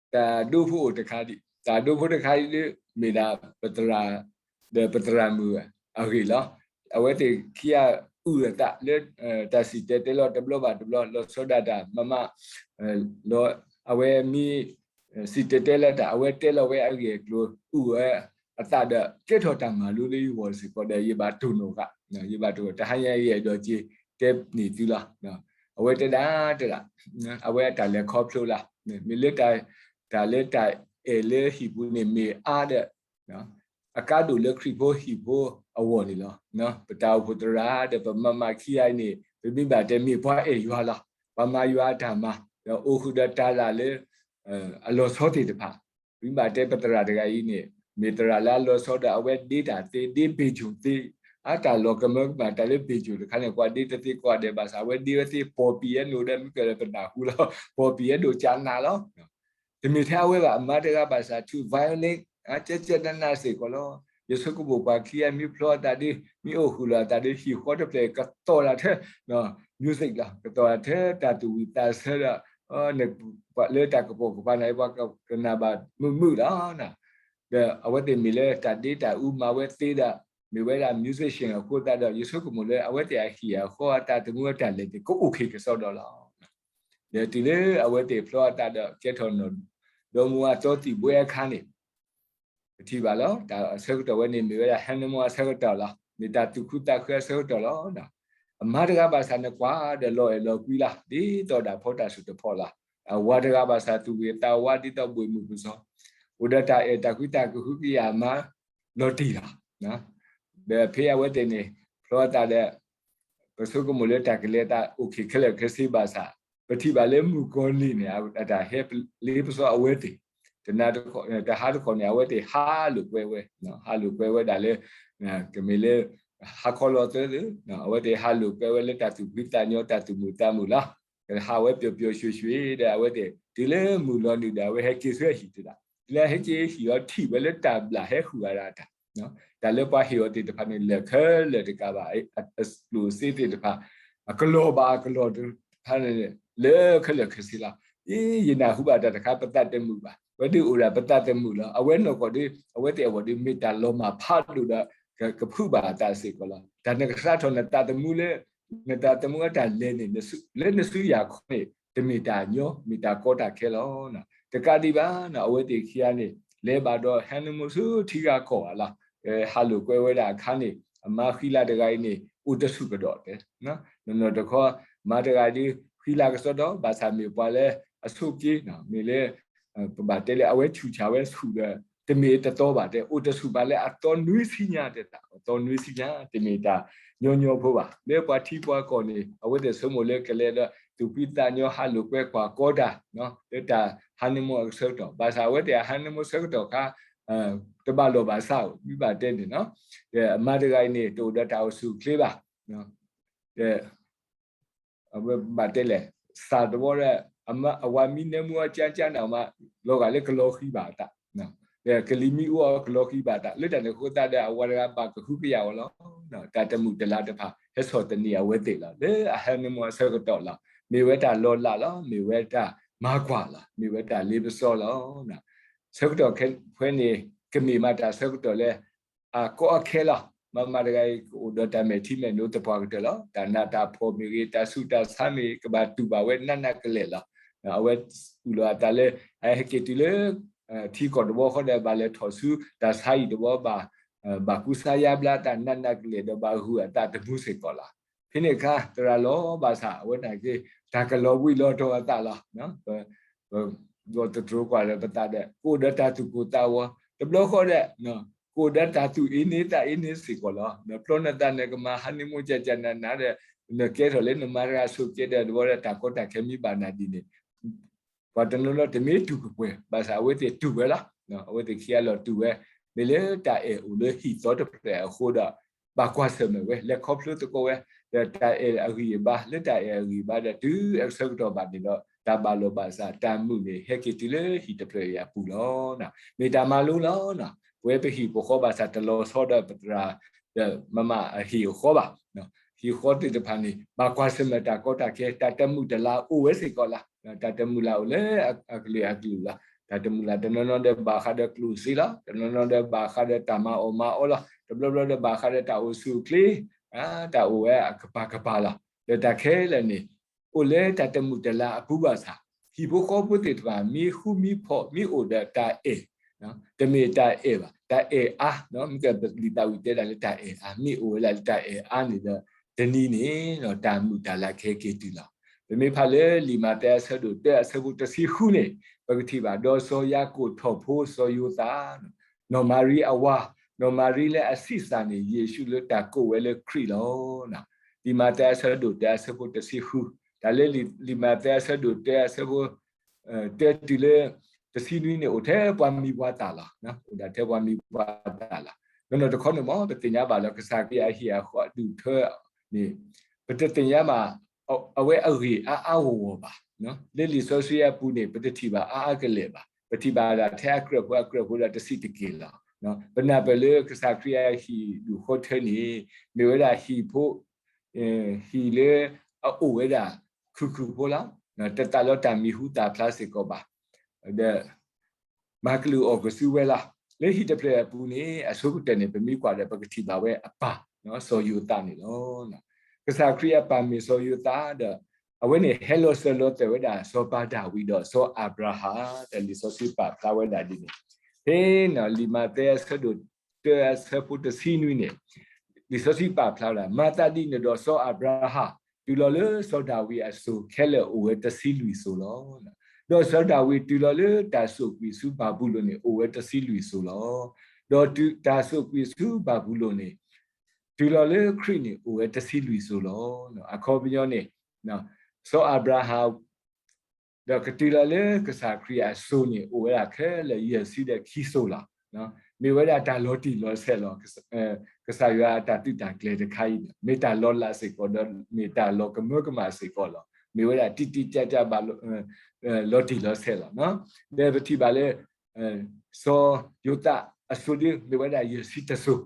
တၢ်ဒိဖိအိၣ်တခါဒံး, တၢ်ဒိဖိတခါဒံးလၢမ့ၢ်ဒၣ်ပသရၣ် ဒီးပသရၣ်မုၣ်အဂ့ၢ်လီၤ. အဝဲသ့ၣ်ခံဂၤအုၣ်အသးလၢ တၢ်စံၣ်တဲၤတဲလီၤတဘျီဘၣ်တဘျီ လီၤဆီဒၣ်တၢ်မးမး လီၤ. အဝဲမ့ၢ် စံၣ်တဲၤတဲလီၤတၢ် အဝဲတဲလီၤဝဲအဂ့ၢ်အကျိၤ အုၣ်ဝဲအသးဒီး ကဲထီၣ်တၢ်မၤလိလၢယဂီၢ်စ့ၢ်ကီးဒီး ယဘၣ်တိၢ်နီၣ်ဃာ်, ယဘၣ်တိၢ် တဟါညါယအဲၣ်ဒိးက့ၤတဲန့ၢ်သုလီၤ. အဝဲတဲဒၣ်တဲဒၣ် အဝဲအတၢ်လဲၤခီဖျိလၢ မ့ၢ်လၢ တၢ်လၢတၢ်အဲၣ်လၢဟံၣ်ပူၤန့ၣ်မ့ၢ်အါဒီး အကါဒိၣ်လၢခရံာ်ဖိဟံၣ်ဖိအဂီၢ်န့ၣ်လီၤ. ပတၢ်အိၣ်ဖှိၣ်သရၣ်ဒီးပမၤမးခံဂၤအံၤန့ၣ် ပမ့ၢ်ဘၣ်တဲမ့ၢ်ပှၤအဲၣ်ယွၤလီၤ. ပှၤမၤယွၤအတၢ်မၤ အိၣ်ဃုာ်ဒီးတၢ်လၢ်လၢ အလီၤဆီသ့ၣ်တဖၣ်, ဝံဘၣ်တဲပသရၣ်တဂၤအံၤန့ၣ် မ့ၢ်သရၣ်လၢအလီၤဆီဒီး အဝဲဒ့တၢ်သ့ ဒ့ဘ့ၣ်ဆိၣ်သ့, အတၢ်လီၤကမၢကမၣ်တၢ်လၢဘ့ၣ်ဆိၣ်တခါန့ၣ် ကွၢ်ဒ့တသ့ကွၢ်ဒဲးဘၣ်ဆၣ် အဝဲဒ့ဝဲသ့ ပိာ်ပံၤအဲၣ်ဒိးဒီး မ့ၢ်ကဲလၢပနၢ်ဟူလီၤ ပိာ်ပံၤအဲၣ်ဒိးကနးလီၤ. တမ့ၢ်ထဲအဝဲဘၣ် အမါတဂၤဘၣ်ဆၣ် ထုး violin ကဲကဲနးနးစ့ၢ်ကီးလီၤ. ယဆိကမိၣ်ပှၤခံဂၤမ့ၢ်ဖျီအသးဒီး မ့ၢ်အိၣ်ဃုာ်လီၤအသးဒီး ဟံၣ်ဃီတဖျၢၣ် ကတီၤတၢ်ထဲ music လီၤ, ကတီၤတၢ်ထဲတၢ်သူၣ်ဝံၣ်သးဆၢဒီး လၢတၢ်ကပိာ်ကပၤန့ၣ် ပှၤကနၣ်ဘၣ်မုာ်မုာ်လီၤ. ဒီးအဝဲသ့ၣ်မ့ၢ်လၢတၢ်ဒ့တၢ်အူမၤဝဲသ့ဒီး မ့ၢ်ဝဲဒၣ် musician အဃိသတးဒီး ယဆိကမိၣ်လၢအဝဲသ့ၣ်အဟံၣ်အဃီအသးသမူအတၢ်လဲၤန့ၣ် ကအိၣ်ခ့ကစီဒီလီၤ. ဒီးတုၤလၢအဝဲသ့ၣ်ဖျီအသးဒီး ကဲထီၣ်နီၢ်ဒီမါအသီသံၣ်ဘှဲအခါန့ၣ် ပထံၣ်ဘၣ်လီၤ. တၢ်အဆၢကတီၢ်ဝဲန့ၣ် မ့ၢ်ဝဲဒၣ် honeymoon အဆၢကတီၢ်လီၤ. မ့ၢ်တၢ်သူၣ်ခုသးခုအဆၢကတီၢ်လီၤ. အမါတဂၤဘၣ်ဆၣ်န့ၣ် ကွၢ်ဒီးလီၤအဲၣ်လီၤကွံလီၤ ဒ်သိးဒၣ်ဖီတၢ်စုၣ်တဖီလီၤ. အဝၤတဂၤဘၣ်ဆၣ် သူၣ်ဂ့ၤသးဝါဒ်သိးဘှ့ၣ်မုၢ်ပစီ အိၣ်ဒီးတၢ်အဲၣ်တၢ်ကွံတၢ်ကဟုကယာ်အမါ လီၤတံၢ်လီၤ. ဒီးဖဲအဝဲသ့ၣ်န့ၣ် ဖျီအသးဒီး ပဆိကမိၣ်လၢတၢ်ကလဲၤသးအိၣ်ခ့ခဲလၢာ်ခဲဆ့ဘၣ်ဆၣ် ပထံၣ်ဘၣ်လၢမုၣ်ကီၤလံၢ်န့ၣ် အတၢ်ဟဲလ့ပစီအဝဲသ့ၣ် တနၤတခီ တဟါတခီန့ၣ် အဝဲသ့ၣ်ဟးလိာ်ကွဲဝဲ, ဟးလိာ်ကွဲဝဲဒၣ်လၢ ကမ့ၢ်လၢ ဟါခီလီၤသၢသၢ အဝဲသ့ၣ်ဟးလိာ်ကွဲဝဲလၢတၢ်သူၣ်ဖှံသးညီတၢ်သူၣ်မုာ်သးမုာ်လီၤ. ဟးဝဲပျော်ပျော်ရွှင်ရွှင်ဒီး အဝဲသ့ၣ်တုၤလၢမုၢ်လီၤနုာ်ဒီး အဝဲဟဲက့ၤဆူအဟံၣ်တဒၣ်, တုၤလၢဟဲက့ၤဟံၣ်အီၤထံၣ်ဝဲလၢတၢ်ဘျၣ်ဟဲဃုာ်ဝဲဒၣ်တၢ် တၢ်လၢပှၤဟ့ၣ်အီၤသ့ၣ်တဖၣ်န့ၣ် လၢာ်ခဲလၢာ်တကးဘၣ် အကျိၣ်စ့သ့ၣ်တဖၣ် အကလီၤဘၣ်အကလီၤတဖၣ်န့ၣ် လၢာ်ခဲလၢာ်ခဲဆ့လီၤ. အ့ ယနၢ်ဟူဘၣ်တၢ်တခါ ပသးတမုာ်ဘၣ်, ဝဲဒၣ်အိၣ်ဒၣ်ပသးတမုာ်လီၤ. အဝဲနီၢ်ကီၢ်ဒီး အဝဲသ့ၣ်အဂီၢ်ဒီး မ့ၢ်တၢ်လီၤမၢ်ဖးဒိၣ်ဒီး ကဖုးဘၣ်အသးစ့ၢ်ကီးလီၤ. တၢ်နကစးထီၣ်နသးသမူလၢ နသးသမူအတၢ်လဲၤန့ၣ် လၢနစုယၤခီန့ၣ် တမ့ၢ်တၢ်ညီ မ့ၢ်တၢ်ကီတၢ်ခဲလီၤ. တကးဒံးဘၣ် အဝဲသ့ၣ်ခံဂၤန့ၣ် လဲၤဘၣ်ဒီး honeymoon ဆူထံဂၤကီၢ်ဂၤလီၤ. ဟးလိာ်ကွဲဝဲဒၣ်အခါန့ၣ် အမါဃံလၤတဂၤအံၤန့ၣ် အိၣ်တဆူၣ်ကဒီးတဲ နီၢ်နီၢ်တခီ မါတဂၤအံၤဒုး ဃံလၤကစီဒီ ဘၣ်ဆၣ်မ့ၢ်ပှၤလၢအဆိးက့ မ့ၢ်လၢ ပဘၣ်တဲလၢအဝဲဆူၣ်ဆါဝဲဆူၣ်ဒီး တမ့ၢ်တသီဘၣ်တဲ အိၣ်တဆူၣ်ဘၣ်လၢအသီနွံဆံညါတဲ အသီနွံဆံညါ တမ့ၢ်တၢ်ညီညီဖိဘၣ်. လၢပှၤထံပှၤကီၢ်န့ၣ် အဝဲသ့ၣ်ဆိကမိၣ်လၢကလဲၤဒီး သူၣ်ဖှံသးညီဟးလိာ်ကွဲကွၢ်ကီတၢ် လၢတၢ် honeymoon အဆၢကတီၢ် ဘၣ်ဆၣ်အဝဲသ့ၣ်အ honeymoon ဆၢကတီၢ်ခါ တဘၣ်လိာ်ဘၣ်စးအိၣ် မ့ၢ်ဘၣ်တဲန့ၣ်နီၢ် ဒီးအမါတဂၤအံၤန့ၣ် တအိၣ်ဒီးတၢ်အိၣ်ဆူၣ်အိၣ်ချ့ဘၣ်. ဒီး အဝဲဘၣ်တဲလဲၣ် စၢ်တဝီဒီး အဝၤမံနဲမူအကၠါကၠါန့ၣ်မး လီၤဂာ်လၢကလီၤဃံၤဘၣ်အသး ဒီးကလံၤမံအိၣ်အီၤကလီၤဃံၤဘၣ်အသး လၢတၢ်န့ၣ်အဃိသတးဒီး အဝၤတဂၤဘၣ်ကဟုကယာ်အီၤလီၤ. တၢ်တမုာ်တလၤတဖၣ် ဟဲဆီၣ်သနံးအဝဲသ့ၣ်လီၤ လၢအ honeymoon အဆၢကတီၢ်လီၤ. မ့ၢ်ဝဲတၢ်လီၤလးလီၤ မ့ၢ်ဝဲတၢ်မၤကွၢ်လီၤ မ့ၢ်ဝဲတၢ်လ့ပစီလီၤ. ဆၢကတီၢ်ခဲအံၤန့ၣ် ကမ့ၢ်မးတၢ်ဆၢကတီၢ်လၢ အကီအခဲလီၤ. မါမါတဂၤအံၤ ကအိၣ်ဒီးတၢ်မဲာ်ထံမဲာ်နိသပှၢ်ကတၢၢ်လီၤ. တၢ်နးတၢ်ဖှီၣ်မ့ၢ်ဂ့ၤ တၢ်ဆူးတၢ်ဆါမ့ၢ်ဂ့ၤ ကဘၣ်တူၢ်ဘၣ်ဝဲနးနးကလဲာ်လီၤ. အဝဲအုၣ်လီၤအသးလၢ အဟဲက့ၤတုၤလၢ ထံကီၢ်တဝီဃီဒီး ဘၣ်လဲၤထီၣ်ဆူတၢ်ဆါအံၤတဝီ ဘၣ်ကူစါယါဘျါအသးနးနးကလဲာ်ဒီး ဘၣ်ဂုာ်အသးသမူစ့ၢ်ကီးလီၤ. ဖဲန့ၣ်အခါ သရၣ်လီၤဘၣ်ဆၣ် အဝဲန့ၣ်က့ တၢ်ကလီၤဘှံးလီၤတီၤအသးလီၤ. ဒီးတတြိၤကွၢ်လၢပသးဒီး ကအိၣ်ဒီးတၢ်သူၣ်ကိၢ်သးဂီၤ တဘျီဃီဒီး ကအိၣ်ဒီးတၢ်သူၣ်အ့န့သးအ့န့စ့ၢ်ကီးလီၤ. ဖျီနသးန့ၣ် ကမၤ honeymoon ကကနးနးဒီး နကဲထီၣ်လၢနမါတဂၤဆိးက့ဒီး တဘျီဒီးတၢ်ကီတၢ်ခဲမ့ၢ်ဘၣ်နၤဒ်န့ၣ် ပှၤတနီၤနီၤတမ့ၢ်တူၢ်ကပှဲၤ ဘၣ်ဆၣ်အဝဲသ့ၣ်တူၢ်ဝဲလီၤ. အဝဲသ့ၣ်ခံဂၤလီၤတူၢ်ဝဲ မ့ၢ်လၢတၢ်အဲၣ်အိၣ်လၢဟံၣ်သီတဖျၢၣ်အဃိဒီး ဘၣ်ကွၢ်ဆၢၣ်မဲာ်ဝဲ လဲၤခီဖျိသကိးဝဲ ဒီးတၢ်အဲၣ်အဂံၢ်အဘါ လၢတၢ်အဲၣ်အဂံၢ်အဘါဒီး တုၤအဆၢကတီၢ်ဘၣ်န့ၣ်ဒီး တၢ်ဘၣ်လိာ်ဘၣ်စး တၢ်မုာ်န့ၣ် ဟဲက့ၤတုၤလၢဟံၣ်တဖျၢၣ်အံၤအပူၤလီၤ. မ့ၢ်တၢ်မၤလိလီၤ. ပဝဲပဟံၣ်ပဃီဘၣ်ဆၣ်တလီၤဆီဒီးပသရၣ် ဒီးမမအဟံၣ်အဃီဘၣ်. ဟံၣ်ဃီသ့ၣ်တဖၣ်န့ၣ် ဘၣ်ကွၢ်ဆၢၣ်မဲာ်တၢ်ကီတၢ်ခဲ တၢ်တမုာ်တလၤအိၣ်ဝဲစ့ၢ်ကီးလီၤ. တၢ်တမုာ်လၤအိၣ်လၢအကလုာ်အကလုာ်လီၤ. တၢ်တမုာ်လၤတနီၤနီၤဒီးဘၣ်ဃးဒီးကျိၣ်စ့လီၤ. တနီၤနီၤဒီးဘၣ်ဃးဒီးတၢ်မၤအီၣ်မၤအီလီၤ. တဘျီဘျီဒီးဘၣ်ဃးဒီးတၢ်အိၣ်ဆူၣ်အိၣ်ချ့ တၢ်အိၣ်ဝဲအကပၤကပၤလီၤ. ဒီးတၢ်ခဲလၢာ်န့ၣ် အိၣ်လၢတၢ်တမုာ်တလၤအပူၤဘၣ်ဆၣ် ဟံၣ်ဖိဃီဖိသ့ၣ်တဖၣ် မ့ၢ်ဃူမ့ၢ်ဖိး မ့ၢ်အိၣ်ဒီးတၢ်အဲၣ် တမ့ၢ်တၢ်အဲၣ်ဘၣ် တၢ်အဲၣ်အါ မ့ၢ်ကလံာ်သးဝံၣ်တဲဒၣ်လၢတၢ်အဲၣ်အါ မ့ၢ်အိၣ်ဝဲဒၣ်လၢတၢ်အဲၣ်အါန့ၣ်ဒီး တနံၤန့ၣ် တၢ်မုာ်တၢ်လၤကဟဲက့ၤတုၤလီၤ. ပမ့ၢ်ဖးလၢလံာ်မးသဲအဆၢဒိၣ်တၢအဆၢဖိတဆံဃုန့ၣ် ပကထံၣ်ဘၣ် ဒီးစီၤယၤကိာ်ထီၣ်ဖိစီၤယိၤသး နီၢ်မၤရံအဝၤ, နီၢ်မၤရံလၢအဆံးစၢ်န့ၣ် ယ့ၣ်ၡူးလၢတၢ်ကိးဝဲလၢခရံာ်လီၤ. လံာ်မးသဲအဆၢဒိၣ်တၢအဆၢဖိတဆံဃု တၢ်လၢလံာ်မးသဲအဆၢဒိၣ်တၢအဆၢဖိ တၢတုၤလၢ တဆံနွံန့ၣ် အိၣ်ထဲပှၤမံၤပှၤသၣ်လီၤ. အိၣ်ဒၣ်ထဲပှၤမံၤပှၤသၣ်လီၤ. နီၢ်နီၢ်တခီန့ၣ်မ့ၢ် ပသ့ၣ်ညါဘၣ်လၢကစၢ်ခရံာ်အဟံၣ်အဃီအဒူၣ်အထၢန့ၣ် ပတသ့ၣ်ညါဘၣ် အဝဲအဂ့ၢ်အါအါဂီၢ်ဂီၢ်ဘၣ်. လၢလံာ်စီဆှံအပူၤန့ၣ် ပတထံၣ်ဘၣ်အါအါကလဲာ်ဘၣ်. ပထံၣ်ဘၣ်ဒၣ်ထဲအကြၢးဖိအကြၢးဖိဒီးတဆံးတက့ၢ်လီၤ. ပနၢ်ပၢၢ်လၢကစၢ်ခရံာ်အဟံၣ်ဒူၣ်ဃီထၢန့ၣ် မ့ၢ်ဝဲဒၣ်ဟံၣ်ဖိ ဟံၣ်လၢအအိၣ်ဝဲဒၣ် ခုၣ်ခုၣ်ဖိလီၤ. တသးလီတၢ်မံၤဟူသၣ်ဖျါစ့ၢ်ကီးဘၣ်. ဒီး မၤကလုၢ်အီၣ်ကစုဝဲလီၤ. လၢဟံၣ်တဖျၢၣ်အပူၤန့ၣ် အဆိကတၢၢ်န့ၣ် ပမ့ၢ်ကွၢ်ဒီး ပကထံၣ်ဘၣ်ဝဲအပၢ် စီၤယိၤသးန့ၣ်လီၤ. ကစၢ်ခရံာ်အပၢ်မ့ၢ်စီၤယိၤသးဒီး အဝဲန့ၣ်ဟဲလီၤစၢၤလီၤသွဲၣ်ဝဲဒၣ် စီၤပၤဒၤဝံးဒီးစီၤအၤဘြၤဟၣ် ဒီးလံာ်စီဆှံပာ်ဖျါဝဲဒၣ်ဒ်န့ၣ် ဖဲလံာ်မးသဲအဆၢဒိၣ်တၢအဆၢဖိတဆံနွံန့ၣ် လံာ်စီဆှံပာ်ဖျါဝဲဒၣ် မၤသးဒ်န့ၣ်ဒီးစီၤအၤဘြၤဟၣ် တုၤလီၤလၢစီၤဒၤဝံးအစိၤခဲလၢာ်အိၣ်ဝဲတဆံလွံၢ်စိၤလီၤ. ဒီးစီၤဒၤဝံးတုၤလီၤလၢတၢ်စိာ်ကွံာ်ဆူဘၤဘူလိၣ်န့ၣ် အိၣ်ဝဲတဆံလွံၢ်စိၤလီၤ. ဒီးတၢ်စိာ်ကွံာ်ဆူဘၤဘူလိၣ်န့ၣ် တုၤလီၤလၢခရံာ်န့ၣ် အိၣ်ဝဲတဆံလွံၢ်စိၤလီၤ. အခီပညီန့ၣ် စီၤအၤဘြၤဟၣ် ဒီးကတုၤလီၤလၢကစၢ်ခရံာ်အစိၤန့ၣ် အိၣ်ဝဲဒၣ်ခဲလၢာ်ယဲၢ်ဆံဒီးခံစိၤလီၤ. မ့ၢ်ဝဲဒၣ်တၢ်လီၤတံၢ်လီၤဆဲးလီၤ. ကစၢ်ယွၤအတၢ်သုးတၢ်ကျဲၤတခါအံၤ မ့ၢ်တၢ်လီၤလးစ့ၢ်ကီးဒီး မ့ၢ်တၢ်လီၤကမၢကမၣ်စ့ၢ်ကီးလီၤ. မ့ၢ်ဝဲဒၣ်တံၢ်တံၢ်ကၢ်ကၢ်ဘၣ် လီၤတံၢ်လီၤဆဲးလီၤ. ဒီးပထံၣ်ဘၣ်လၢ စီၤယိၤသးအစိၤဒ်မ့ၢ်ဝဲဒၣ်ယဲၢ်ဆံတစိၤ,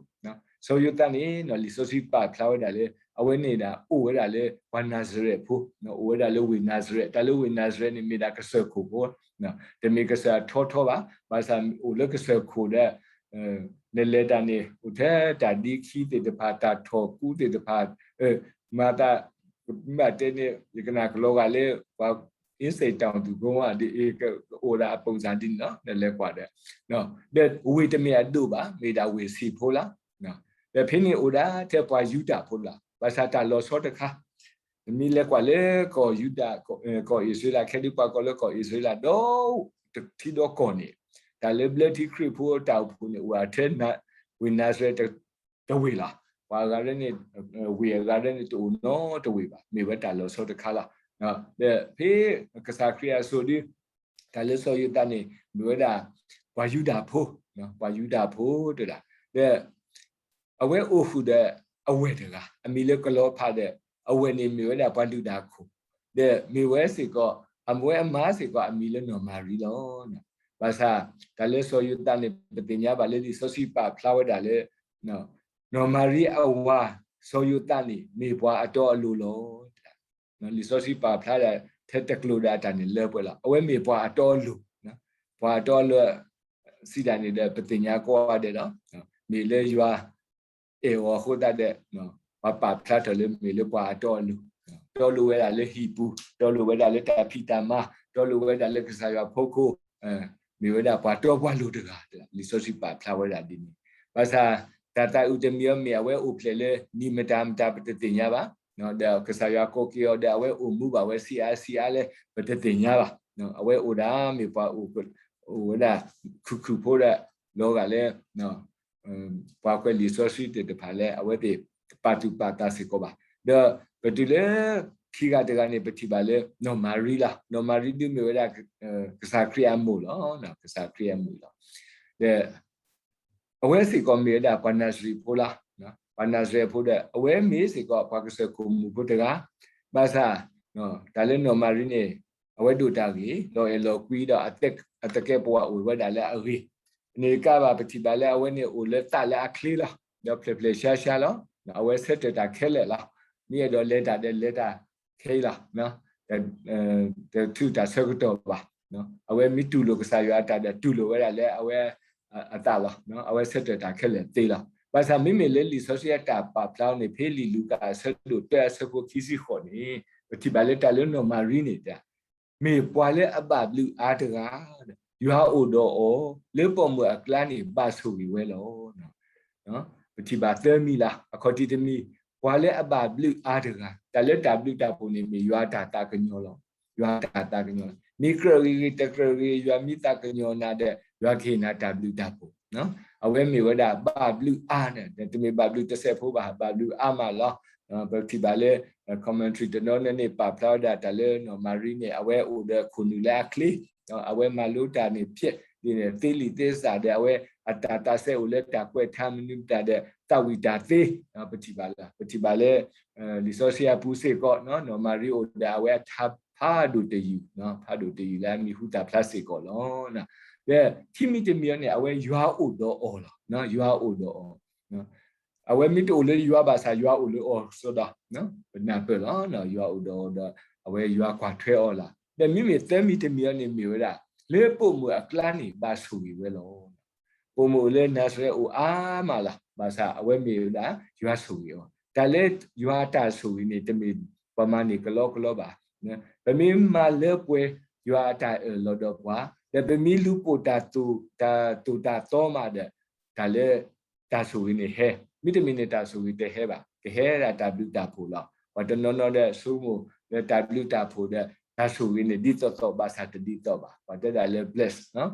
စီၤယိၤသးန့ၣ် လံာ်စီဆှံပာ်ဖျါဝဲဒၣ်လၢ အဝဲန့ၣ်ဒၣ်အိၣ်ဝဲဒၣ်လၢပှၤနၤစရဲးဖိ, အိၣ်ဝဲဒၣ်လၢဝ့ၢ်နၤစရဲး, တၢ်လၢဝ့ၢ်နၤစရဲးန့ၣ် မ့ၢ်ဒၣ်ကစၢၢ်ခိၣ်ဖိ, တမ့ၢ်ကစၢၢ်ထီထီဘၣ်, ဘၣ်ဆၣ်အိၣ်လၢကစၢၢ်ခိၣ်ဒီး နလဲၤတၢ်န့ၣ် အိၣ်ထဲတၢ်ဒ့ခံသ့ၣ်တဖၣ်, တၢ်ထီၣ်ကူသ့ၣ်တဖၣ်, မၤသး မ့ၢ်တဲန့ၣ် ယကနၣ်ကလီၤဂာ်လၢ ပှၤအ့စ့ၣ်တၢ်သူၣ်ကိမး ဒ်အံၤ ကအိၣ်ဒၣ်အပိၢ်စၢ်ဒ်န့ၣ်လီၤ, နလဲၤကွၢ်ဒီး ဒီးဝ့ၢ်တမ့ၢ်အဒိၣ်ဘၣ်, မ့ၢ်ဒၣ်ဝ့ၢ်ဆံးဖိလီၤ. ဒီးဖဲန့ၣ်အိၣ်ဒၣ်ထဲပှၤယူဒၤဖိလီၤ, ဘၣ်ဆၣ်တၢ်လီၤဆီတခါ, နမ့ၢ်လဲၤကွၢ်လၢကီၢ်ယူဒၤ, ကီၢ်အံၣ်စရ့လး, ခဲဒုးပှၤကိးလၢကီၢ်အံၣ်စရ့လး ဒီးတထံဒီကီၢ်န့ၣ်, တၢ်လၢဘျၢထံခရံာ်ဖိတၢ်အိၣ်ဖှိၣ်န့ၣ် အိၣ်ဝဲထဲ ဝ့ၢ်နၤစရဲး တဝ့ၢ်လီၤ. ပှၤအဂၤန့ၣ်, ဝ့ၢ်အဂၤန့ၣ် တအိၣ်နီတဝ့ၢ်ဘၣ်, မ့ၢ်ဝဲတၢ်လီၤဆီတခါလီၤ. ဒီးဖဲကစၢ်ခရံာ်အစိၤဒ် တၢ်လၢစီၤယိၤသးန့ၣ် မ့ၢ်ဝဲဒၣ် ပှၤယူဒၤဖိ, ပှၤယူဒၤဖိတဒၣ်, ဒီး အဝဲအိၣ်ဃုာ်ဒီးအဝဲၢ်တဂၤ အမံၤလၢကလီၤဖးဒီး အဝဲၢ်န့ၣ်မ့ၢ်ဝဲဒၣ်ပှၤလုၢ်တၢ်ခိၣ်, ဒီးမ့ၢ်ဝဲစ့ၢ်ကီး, အဝဲအမါစ့ၢ်ကီးအမံၤလၢနီၢ်မၤရံလီၤ. ဘၣ်ဆၣ် တၢ်လၢစီၤယိၤသးန့ၣ် ပသ့ၣ်ညါဘၣ်လၢလံာ်စီဆှံပာ်ဖျါဝဲဒၣ်လၢ နီၢ်မၤရံအဝၤ စီၤယိၤသးန့ၣ် မ့ၢ်ပှၤအတီအလိၤလီၤ. လံာ်စီဆှံပာ်ဖျါဒၣ်ထဲတကျိၤဒီးအတၢ်န့ၣ်လၢပှဲၤလီၤ. အဝဲမ့ၢ်ပှၤအတီအလိၤ, ပှၤအတီအလိၤ စံးဒၣ်န့ၣ်ဒီး ပသ့ၣ်ညါကိးဂၤဒဲးလီၤ. မ့ၢ်လၢယွၤ အဲၣ်အီၤအဃိသတးဒီး ပှၤပာ်ဖျါထီၣ်လၢမ့ၢ်လၢပှၤအတီအလိၤ, တီလိၤဝဲဒၣ်လၢဟံၣ်ပူၤ, တီလိၤဝဲဒၣ်လၢတၢ်ဖံးတၢ်မၤ, တီလိၤဝဲဒၣ်လၢကစၢ်ယွၤအဖီခိၣ်, မ့ၢ်ဝဲဒၣ်ပှၤတီပှၤလိၤတဂၤ, လံာ်စီဆှံပာ်ဖျါဝဲဒၣ်ဒ်န့ၣ်. ဘၣ်ဆၣ် တၢ်သးအုးတမံၤအံၤမ့ၢ်အဝဲအိၣ်ဖျဲၣ်လၢနံၣ်မတၤမတၤပတသ့ၣ်ညါဘၣ်, ဒီးကစၢ်ယွၤကိးက့ၤအီၤဒီးအဝဲအိၣ်မူဘၣ်ဝဲဆံးအါဆံးအါလဲၣ် ပတသ့ၣ်ညါဘၣ်. အဝဲအိၣ်ဒၣ်မ့ၢ်ပှၤအိၣ်ဝဲဒၣ်ခုၣ်ခုၣ်ဖိဒီး လီၤဂာ်လၢ ပှၤကွဲးလံာ်စီဆှံသ့ၣ်တဖၣ်လၢအဝဲသ့ၣ်ပာ်သူၣ်ပာ်သးစ့ၢ်ကီးဘၣ်. ဒီးပတုၤလၢခံဂၤတဂၤန့ၣ် ပထံၣ်ဘၣ်လၢနီၢ်မၤရံလီၤ. နီၢ်မၤရံဒ်မ့ၢ်ဝဲဒၣ် ကစၢ်ခရံာ်အမိၢ်လီၤ. ကစၢ်ခရံာ်အမိၢ်လီၤ. ဒီး အဝဲစ့ၢ်ကီးမ့ၢ်ဝဲဒၣ်ပှၤနၤစရ့းဖိလီၤ. ပှၤနၤစရ့းဖိဒီး အဝဲမ့ၢ်စ့ၢ်ကီးပှၤကစၢၢ်ခိၣ်မူးဖိတဂၤ, ဘၣ်ဆၣ် တၢ်လၢနီၢ်မၤရံန့ၣ် အဝဲဒိၣ်တၢ်ဂ့ၤ, လီၤအဲၣ်လီၤကွံဒီး အသကဲးပဝးအိၣ်ဝဲဒၣ်လၢအဂ့ၤ, န့ၣ်ကဘၣ်ပထံၣ်ဘၣ်လၢအဝဲန့ၣ်အိၣ်လၢသးလၢအချ့လီၤ. ဒီးဖျဲၣ်ဖျဲၣ်ဆါဆါလီၤ. အဝဲဆၢထၢၣ်တၢ်ခဲလၢာ်လီၤ. မ့ၢ်အဲၣ်ဒိးလဲၤတၢ်ဒီးလဲၤတၢ်ခဲအံၤလီၤ. တထုးတၢ်ဆၢကတီၢ်ဘၣ်. အဝဲမ့ၢ်တူၢ်လိာ်ကစၢ်ယွၤအတၢ်ဒီးတူၢ်လိာ်ဝဲဒၣ်လၢအဝဲအသးလီၤ. အဝဲဆၢထၢၣ်တၢ်ခဲလၢာ်သ့လီၤ. ဘၣ်ဆၣ်မ့မ့ၢ်လၢလံာ်စီဆှံအတၢ်ပာ်ဖျါန့ၣ် ဖဲလံာ်လူၤကၣ်အဆၢဒိၣ်တၢအဆၢဖိခံဆံဃိးန့ၣ် ပထံၣ်ဘၣ်လၢတၢ်လၢနီၢ်မၤရံန့ၣ် မ့ၢ်ပှၤလၢအဘၣ်ဘျုးအါတဂၤ, ယွၤအိၣ်ဒီးအီၤ လၢပိာ်မုၣ်အကျါန့ၣ် ဘၣ်ဆိၣ်ဂ့ၤဝဲလီၤ. ပထံၣ်ဘၣ်သၢမံၤလီၤ. အခီၣ်ထံးတမံၤ, ပှၤလၢအဘၣ်ဘျုးအါတဂၤ, တၢ်လၢတၢ်ဘျုးတၢ်ဖှိၣ်န့ၣ် မ့ၢ်ယွၤတၢ်သးကညီၤလီၤ. ယွၤတၢ်သးကညီၤလီၤ. မ့ၢ်ကြၢးဂ့ၤဂ့ၤ တကြၢးဂ့ၤဂ့ၤ ယွၤမ့ၢ်သးကညီၤနၤဒီး ယွၤကဟ့ၣ်နၤတၢ်ဘျုးတၢ်ဖှိၣ်. အဝဲမ့ၢ်ဝဲဒၣ်ဘၣ်ဘျုးအါန့ၣ်, တမ့ၢ်ဘၣ်ဘျုးတစဲးဖိဘၣ်, ဘၣ်ဘျုးအါမးလီၤ. ပထံၣ်ဘၣ်လၢ commentary တနီၤနီၤန့ၣ် ပာ်ဖျါဝဲဒၣ်တၢ်လၢနီၢ်မၤရံန့ၣ် အဝဲအိၣ်ဒီးခိၣ်နူာ်လၢအချ့, အဝဲမၤလိတၢ်န့ၣ်ဖျဲးဒ်န့ၣ် သ့လံာ်သ့စၢ်ဒီး အဝဲအတၢ်သးစဲအိၣ်လၢတၢ်ကွဲးထါမနုၤမတၤဒီး သးဝံၣ်တၢ်သ့, ပထံၣ်ဘၣ်လၢ ပထံၣ်ဘၣ်လၢ လံာ်စီဆှံအပူၤစ့ၢ်ကီး နီၢ်မၤရံအိၣ်ဒီးအဝဲအထါဖးဒိၣ်တယုၢ်, ဖးဒိၣ်တယုၢ်လၢအမံၤဟူသၣ်ဖျါစ့ၢ်ကီးလီၤ. ဒီးခံမံၤတမံၤအံၤန့ၣ် အဝဲယွၤအိၣ်ဒီးအီၤလီၤ. ယွၤအိၣ်ဒီးအီၤ, အဝဲမ့ၢ်တအိၣ်လၢယွၤဘၣ်ဆၣ် ယွၤအိၣ်လၢအီၤစီဒီး ပနၢ်ပၢၢ်လီၤ. ယွၤအိၣ်ဒီးအီၤဒီး အဝဲယွၤကွၢ်ထွဲအီၤလီၤ. ဒီးမ့မ့ၢ်သၢမံၤတမံၤအံၤန့ၣ်မ့ၢ်ဝဲဒၣ် လၢပိာ်မုၣ်အကျါန့ၣ် ဘၣ်ဆိၣ်ဂ့ၤဝဲလီၤ. ပိာ်မုၣ်အိၣ်လၢနၤစရဲးအိၣ်အါမးလီၤ. ဘၣ်ဆၣ်အဝဲမ့ၢ်ဝဲဒၣ် ယွၤဆိၣ်ဂ့ၤအီၤ, တၢ်လၢယွၤအတၢ်ဆိၣ်ဂ့ၤန့ၣ် တမ့ၢ်ပှၤမၤန့ၢ်ကလီကလီဘၣ်. ပမ့ၢ်မၤလၢပှဲၤယွၤအတၢ်အၢၣ်လီၤဒီးပှၤ, ဒီးပမ့ၢ်လူၤပိာ်တၢ်သိၣ်တၢ်သိၣ်တၢ်သီမးဒီး တၢ်လၢ တၢ်ဆိၣ်ဂ့ၤန့ၣ်ဟဲ, မ့တမ့ၢ်န့ၣ်တၢ်ဆိၣ်ဂ့ၤတဟဲဘၣ်. ကဟဲဒၣ်တၢ်ဘျုးတၢ်ဖှိၣ်လီၤ. ပှၤတနီၤနီၤဒီးဆိကမိၣ်လၢတၢ်ဘျုးတၢ်ဖှိၣ်ဒီး တၢ်ဆိၣ်ဂ့ၤန့ၣ်ဒ်သိးသိး ဘၣ်ဆၣ်တဒ်သိးဘၣ်. ပှၤတဲဒၣ်လၢ bless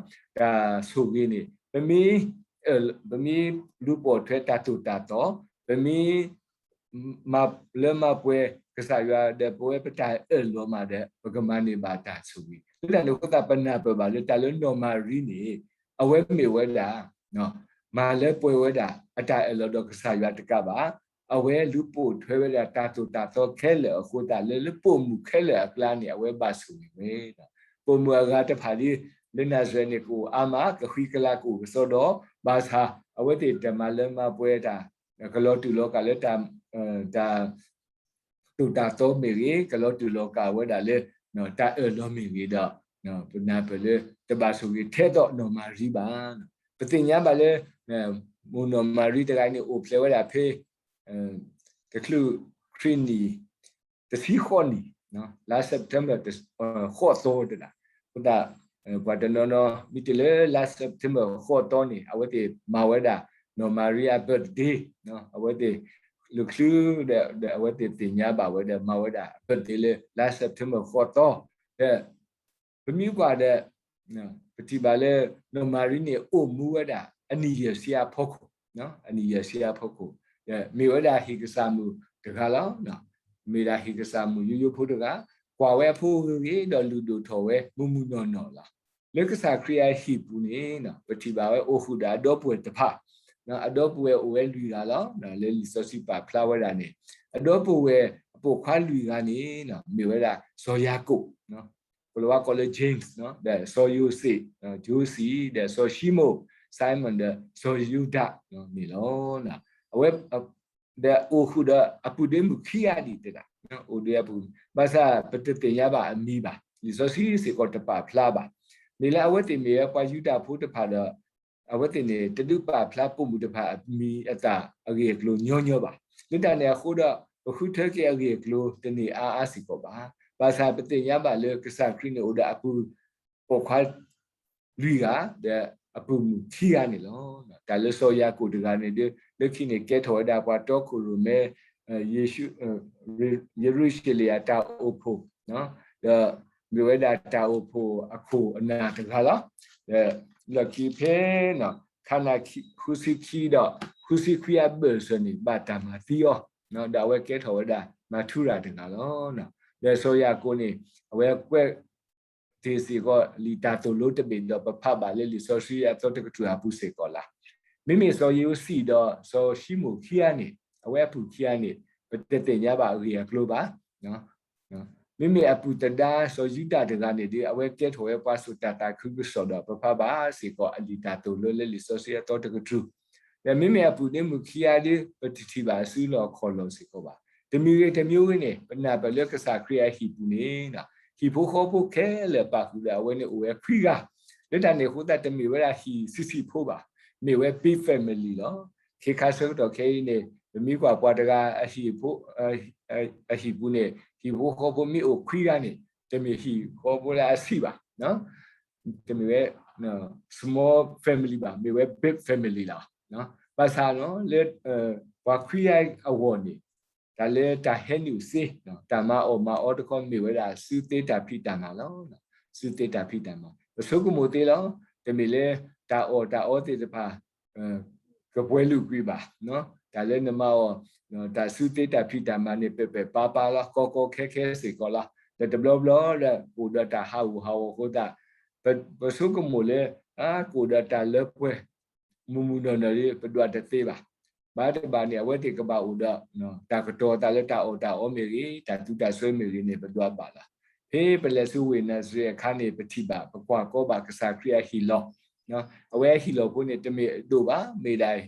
တၢ်ဆိၣ်ဂ့ၤန့ၣ် ပမ့ၢ် ပမ့ၢ်လူၤပိာ်ထွဲတၢ်သိၣ်တၢ်သီ, ပမ့ၢ် မၤလၢမၤပှဲၤကစၢ်ယွၤဒီး ပဝဲပတၢ်အၢၣ်လီၤမးဒီး ပကမၤန့ၢ်ဘၣ်တၢ်ဆိၣ်ဂ့ၤ. လၢတၢ်န့ၣ်အဃိသတး ပနၢ်ပၢၢ်ဘၣ်လၢတၢ်လၢနီၢ်မၤရံန့ၣ် အဝဲမ့ၢ်ဝဲဒၣ် မၤလၢပှဲၤဝဲဒၣ် အတၢ်အၢၣ်လီၤဒီးကစၢ်ယွၤတကးဘၣ်, အဝဲလူၤပိာ်ထွဲဝဲဒၣ်တၢ်သိၣ်တၢ်သီခဲလၢာ်အဃိသတး လၢလၢပိာ်မုၣ်ခဲလၢာ်အကျါန့ၣ် အဝဲဘၣ်ဆိၣ်ဂ့ၤဝဲ ပိာ်မုၣ်အဂၤတဖၣ်ဒ် လၢနၤစရဲးန့ၣ် ကအိၣ်အါမး ကဃံကလၤကအိၣ်ကစီဒီ, ဘၣ်ဆၣ် အဝဲသ့ၣ်တမၤလၢမၤပှဲၤတၢ် ကလီၤတူာ်လီၤကာ်လၢ တၢ် သိၣ်တၢ်သီမ့ၢ်ဂ့ၤ, ကလီၤတူာ်လီၤကာ်ဝဲဒၣ်လၢ တၢ်အၢၣ်လီၤမ့ၢ်ဂ့ၤဒီး ပနၢ်ပၢၢ်လၢ တဘၣ်ဆိၣ်ဂ့ၤထဲသိးနီၢ်မၤရံဘၣ်. ပသ့ၣ်ညါဘၣ်လၢ မိၢ်နီၢ်မၤရံတဂၤန့ၣ် အိၣ်ဖျဲၣ်ဝဲဒၣ်ဖဲ တချုးခရံာ်နံၣ် တဆံဃိးနံၣ် လါ September ဃိးသီတဒၣ်, အဃိသတး ပှၤတနီၤနီၤ မ့ၢ်တုၤလၢလါ September ဃိးသီန့ၣ် အဝဲသ့ၣ်မၤဝဲဒၣ် နီၢ်မၤရံအ birthday, အဝဲသ့ၣ် လူၤချုးဒီး အဝဲသ့ၣ်သ့ၣ်ညါဘၣ်ဝဲဒီး မၤဝဲဒၣ် birthday လၢလါ September ဃိးသီ, ဒီး ပမ့ၢ်ကွၢ်ဒီး ပထံၣ်ဘၣ်လၢ နီၢ်မၤရံန့ၣ် အိၣ်မူဝဲဒၣ် အနံၣ်ယဲၢ်ဆံအဖီခိၣ်, အနံၣ်ယဲၢ်ဆံအဖီခိၣ်, ဒီးမ့ၢ်ဝဲဒၣ်ဟံၣ်ကစၢ်မုၣ်တဂၤလီၤ. မ့ၢ်ဒၣ်ဟံၣ်ကစၢ်မုၣ်ယိယိဖိတဂၤ, ကွၢ်ဝဲအဖိအဂ့ၤဂ့ၤဒီးလုၢ်ဒိၣ်ထီၣ်ဝဲ မုၢ်မုၢ်နီၢ်နီၢ်လီၤ. လၢကစၢ်ခရံာ်အဟံၣ်ပူၤန့ၣ် ပထံၣ်ဘၣ်ဝဲအိၣ်ဃုာ်ဒီးအဒီပုၢ်ဝဲၢ်တဖၣ်, အဒီပုၢ်ဝဲၢ်အိၣ်ဝဲလွံၢ်ဂၤလီၤ. လၢလံာ်စီဆှံပာ်ဖျါဝဲဒၣ်န့ၣ် အဒီပုၢ်ဝဲၢ်အပိာ်ခွါလွံၢ်ဂၤန့ၣ် မ့ၢ်ဝဲဒၣ်စီၤယၤကိာ် ပလီၤဝါကိးလၢ James ဒီးစီၤယိၤၡ့ Joseph ဒီးစီၤၡံမိၣ် Simon ဒီးစီၤယူဒၤန့ၣ်လီၤ. အဝဲ ဒီးအိၣ်ဃုာ်ဒီးအပုၢ်ဒ့မုၣ်ခံဂၤဒံးတဒၣ်, အိၣ်ဒီးအပုၢ်, ဘၣ်ဆၣ်ပတသ့ၣ်ညါဘၣ်အမံၤဘၣ်, လံာ်စီဆှံစ့ၢ်ကီးတပာ်ဖျါဘၣ်. မ့ၢ်လၢအဝဲသ့ၣ်မ့ၢ်ဝဲပှၤယူဒၤဖိတဖၣ်ဒီး အဝဲသ့ၣ်န့ၣ် တဒုးပာ်ဖျါပိာ်မုၣ်တဖၣ်အမံၤအသၣ်အဂ့ၢ်အကျိၤညီညီဘၣ်. လၢတၢ်န့ၣ်အဃိဒီး ပဃုထၢက့ၤအဂ့ၢ်အကျိၤတန့ၢ်အါအါစ့ၢ်ကီးဘၣ်. ဘၣ်ဆၣ်ပသ့ၣ်ညါဘၣ်လၢကစၢ်ခရံာ်န့ၣ်အိၣ်ဒီးအပုၢ်ပိာ်ခွါ လွံၢ်ဂၤ ဒီးအပုၢ်မုၣ်ခံဂၤန့ၣ်လီၤ. တၢ်လၢစီၤယၤကိာ်တဂၤန့ၣ်ဒီး လၢခံန့ၣ်ကဲထီၣ်ဝဲဒၣ်ပှၤတီခိၣ်ရိၣ်မဲ ယရူၤၡလ့ၣ်အတၢ်အိၣ်ဖှိၣ်, ဒီးမ့ၢ်ဝဲဒၣ်တၢ်အိၣ်ဖှိၣ်အခိၣ်အနၢ်တဂၤလီၤ. ဒီးလီၢ်ခံဖဲ ခါနၤဃုဆံခံဒီး ဃုဆံခွံအဘၢၣ်စၢၤန့ၣ် ဘၣ်တၢ်မၤသံအီၤ, ဒီးအဝဲကဲထီၣ်ဝဲဒၣ်မၤထူရၤတဂၤလီၤ. ဒီးစီၤယၤကိာ်န့ၣ် အဝဲကွဲး တ့ၢ်စ့ၢ်ကီးလံာ်တၢ်သိၣ်လိတဘ့ၣ်ဒီး ပဖးဘၣ်လၢလံာ်စီဆှံအသီတကတြူၢ်အပူၤစ့ၢ်ကီးလီၤ. မ့မ့ၢ်စီၤယိၤၡ့ဒီးစီၤၡံမိၣ်ခံဂၤန့ၣ် အဝဲအပုၢ်ခံဂၤန့ၣ် ပတသ့ၣ်ညါဘၣ်အဂ့ၢ်အကျိၤဘၣ်. မ့မ့ၢ်အပုၢ်သဒါစီၤယူဒၤတဂၤန့ၣ်ဒီး အဝဲကဲထီၣ်ဝဲပှၤစိာ်တၢ်သးခုကစီၣ်ဒီး ပဖးဘၣ်စ့ၢ်ကီးအလံာ်တၢ်သိၣ်လိလၢလံာ်စီဆှံအသီတကတြူၢ် ဒီးမ့မ့ၢ်အပုၢ်ဒ့မုၣ်ခံဂၤဒီး ပတထံၣ်ဘၣ်အစုလီၢ်ခီၣ်လီၢ်စ့ၢ်ကီးဘၣ်. တမံၤဂ့ၤတမံၤဂ့ၤန့ၣ် ပနၢ်ပၢၢ်လၢကစၢ်ခရံာ်အဟံၣ်ပူၤန့ၣ် ဟံၣ်ဖိဃီဖိခဲလၢာ်ပာ်ဃုာ်ဒီးအဝဲန့ၣ်အိၣ်ဝဲခွံဂၤ, လၢတၢ်န့ၣ်အဃိသတး တမ့ၢ်ဝဲဒၣ်ဟံၣ်ဆံးဆံးဖိဘၣ်, မ့ၢ်ဝဲ big family လီၤ. ခဲခါဆၢကတီၢ်ခဲအံၤန့ၣ် ပမ့ၢ်ကွၢ်ပှၤတဂၤအဟံၣ်ဖိ အဟံၣ်ပူၤန့ၣ် ဟံၣ်ဖိဃီဖိမ့ၢ်အိၣ်ခွံဂၤန့ၣ် တမ့ၢ်ဟံၣ်ဃီဖိလၢအဆံးဘၣ်. တမ့ၢ်ဝဲ small family ဘၣ်, မ့ၢ်ဝဲ big family လီၤ. ဘၣ်ဆၣ်လၢ ပှၤခွံဂၤအဂီၢ်န့ၣ် တၢ်လၢတၢ်ဟဲနုာ်စ့ တၢ်မၤအီၣ်မၤအီတခီ မ့ၢ်ဝဲဒၣ်စုသ့တၢ်ဖံးတၢ်မၤလီၤ. စုသ့တၢ်ဖံးတၢ်မၤ ပဆိကမိၣ်သ့လီၤ. တမ့ၢ်လၢတၢ်အီၣ်တၢ်အီသ့ၣ်တဖၣ် ကပှဲၤလုာ်ကွံာ်ဘၣ်. တၢ်လၢနမၤအီၤ တၢ်စုသ့တၢ်ဖံးတၢ်မၤန့ၣ် ပဲာ်ပဲာ်ပါးပါးလီၤ, ကီကီခဲခဲစ့ၢ်ကီးလီၤ. ဒီးတဘျီဘျီလၢအိၣ်ဒီးတၢ်ဟးဂူာ်ဟးဂီၤအဃိသတး ပဆိကမိၣ်လၢ ကအိၣ်ဒီးတၢ်လၢပှဲၤ မုၢ်မုၢ်နီၢ်နီၢ်ဒီး ပဒွးတသ့ဘၣ်. ဘၣ်တဘၣ်န့ၣ် အဝဲသ့ၣ်ကဘၣ်အိၣ်ဒီး တၢ်ကတီၤသးလၢတၢ်အီၣ်တၢ်အီမ့ၢ်ဂ့ၤ, တၢ်သူတၢ်စွဲမ့ၢ်ဂ့ၤန့ၣ် ပဒွးဘၣ်လီၤ. ဖဲပလဲၤဆူဝ့ၢ်နၤစရ့းအခါန့ၣ် ပထံၣ်ဘၣ် ပကွၢ်ကီဘၣ်ကစၢ်ခရံာ်အဟံၣ်လီၢ်, အဝဲအဟံၣ်လီၢ်ဖိန့ၣ် တမ့ၢ်အဒိၣ်ဘၣ်, မ့ၢ်ဒၣ်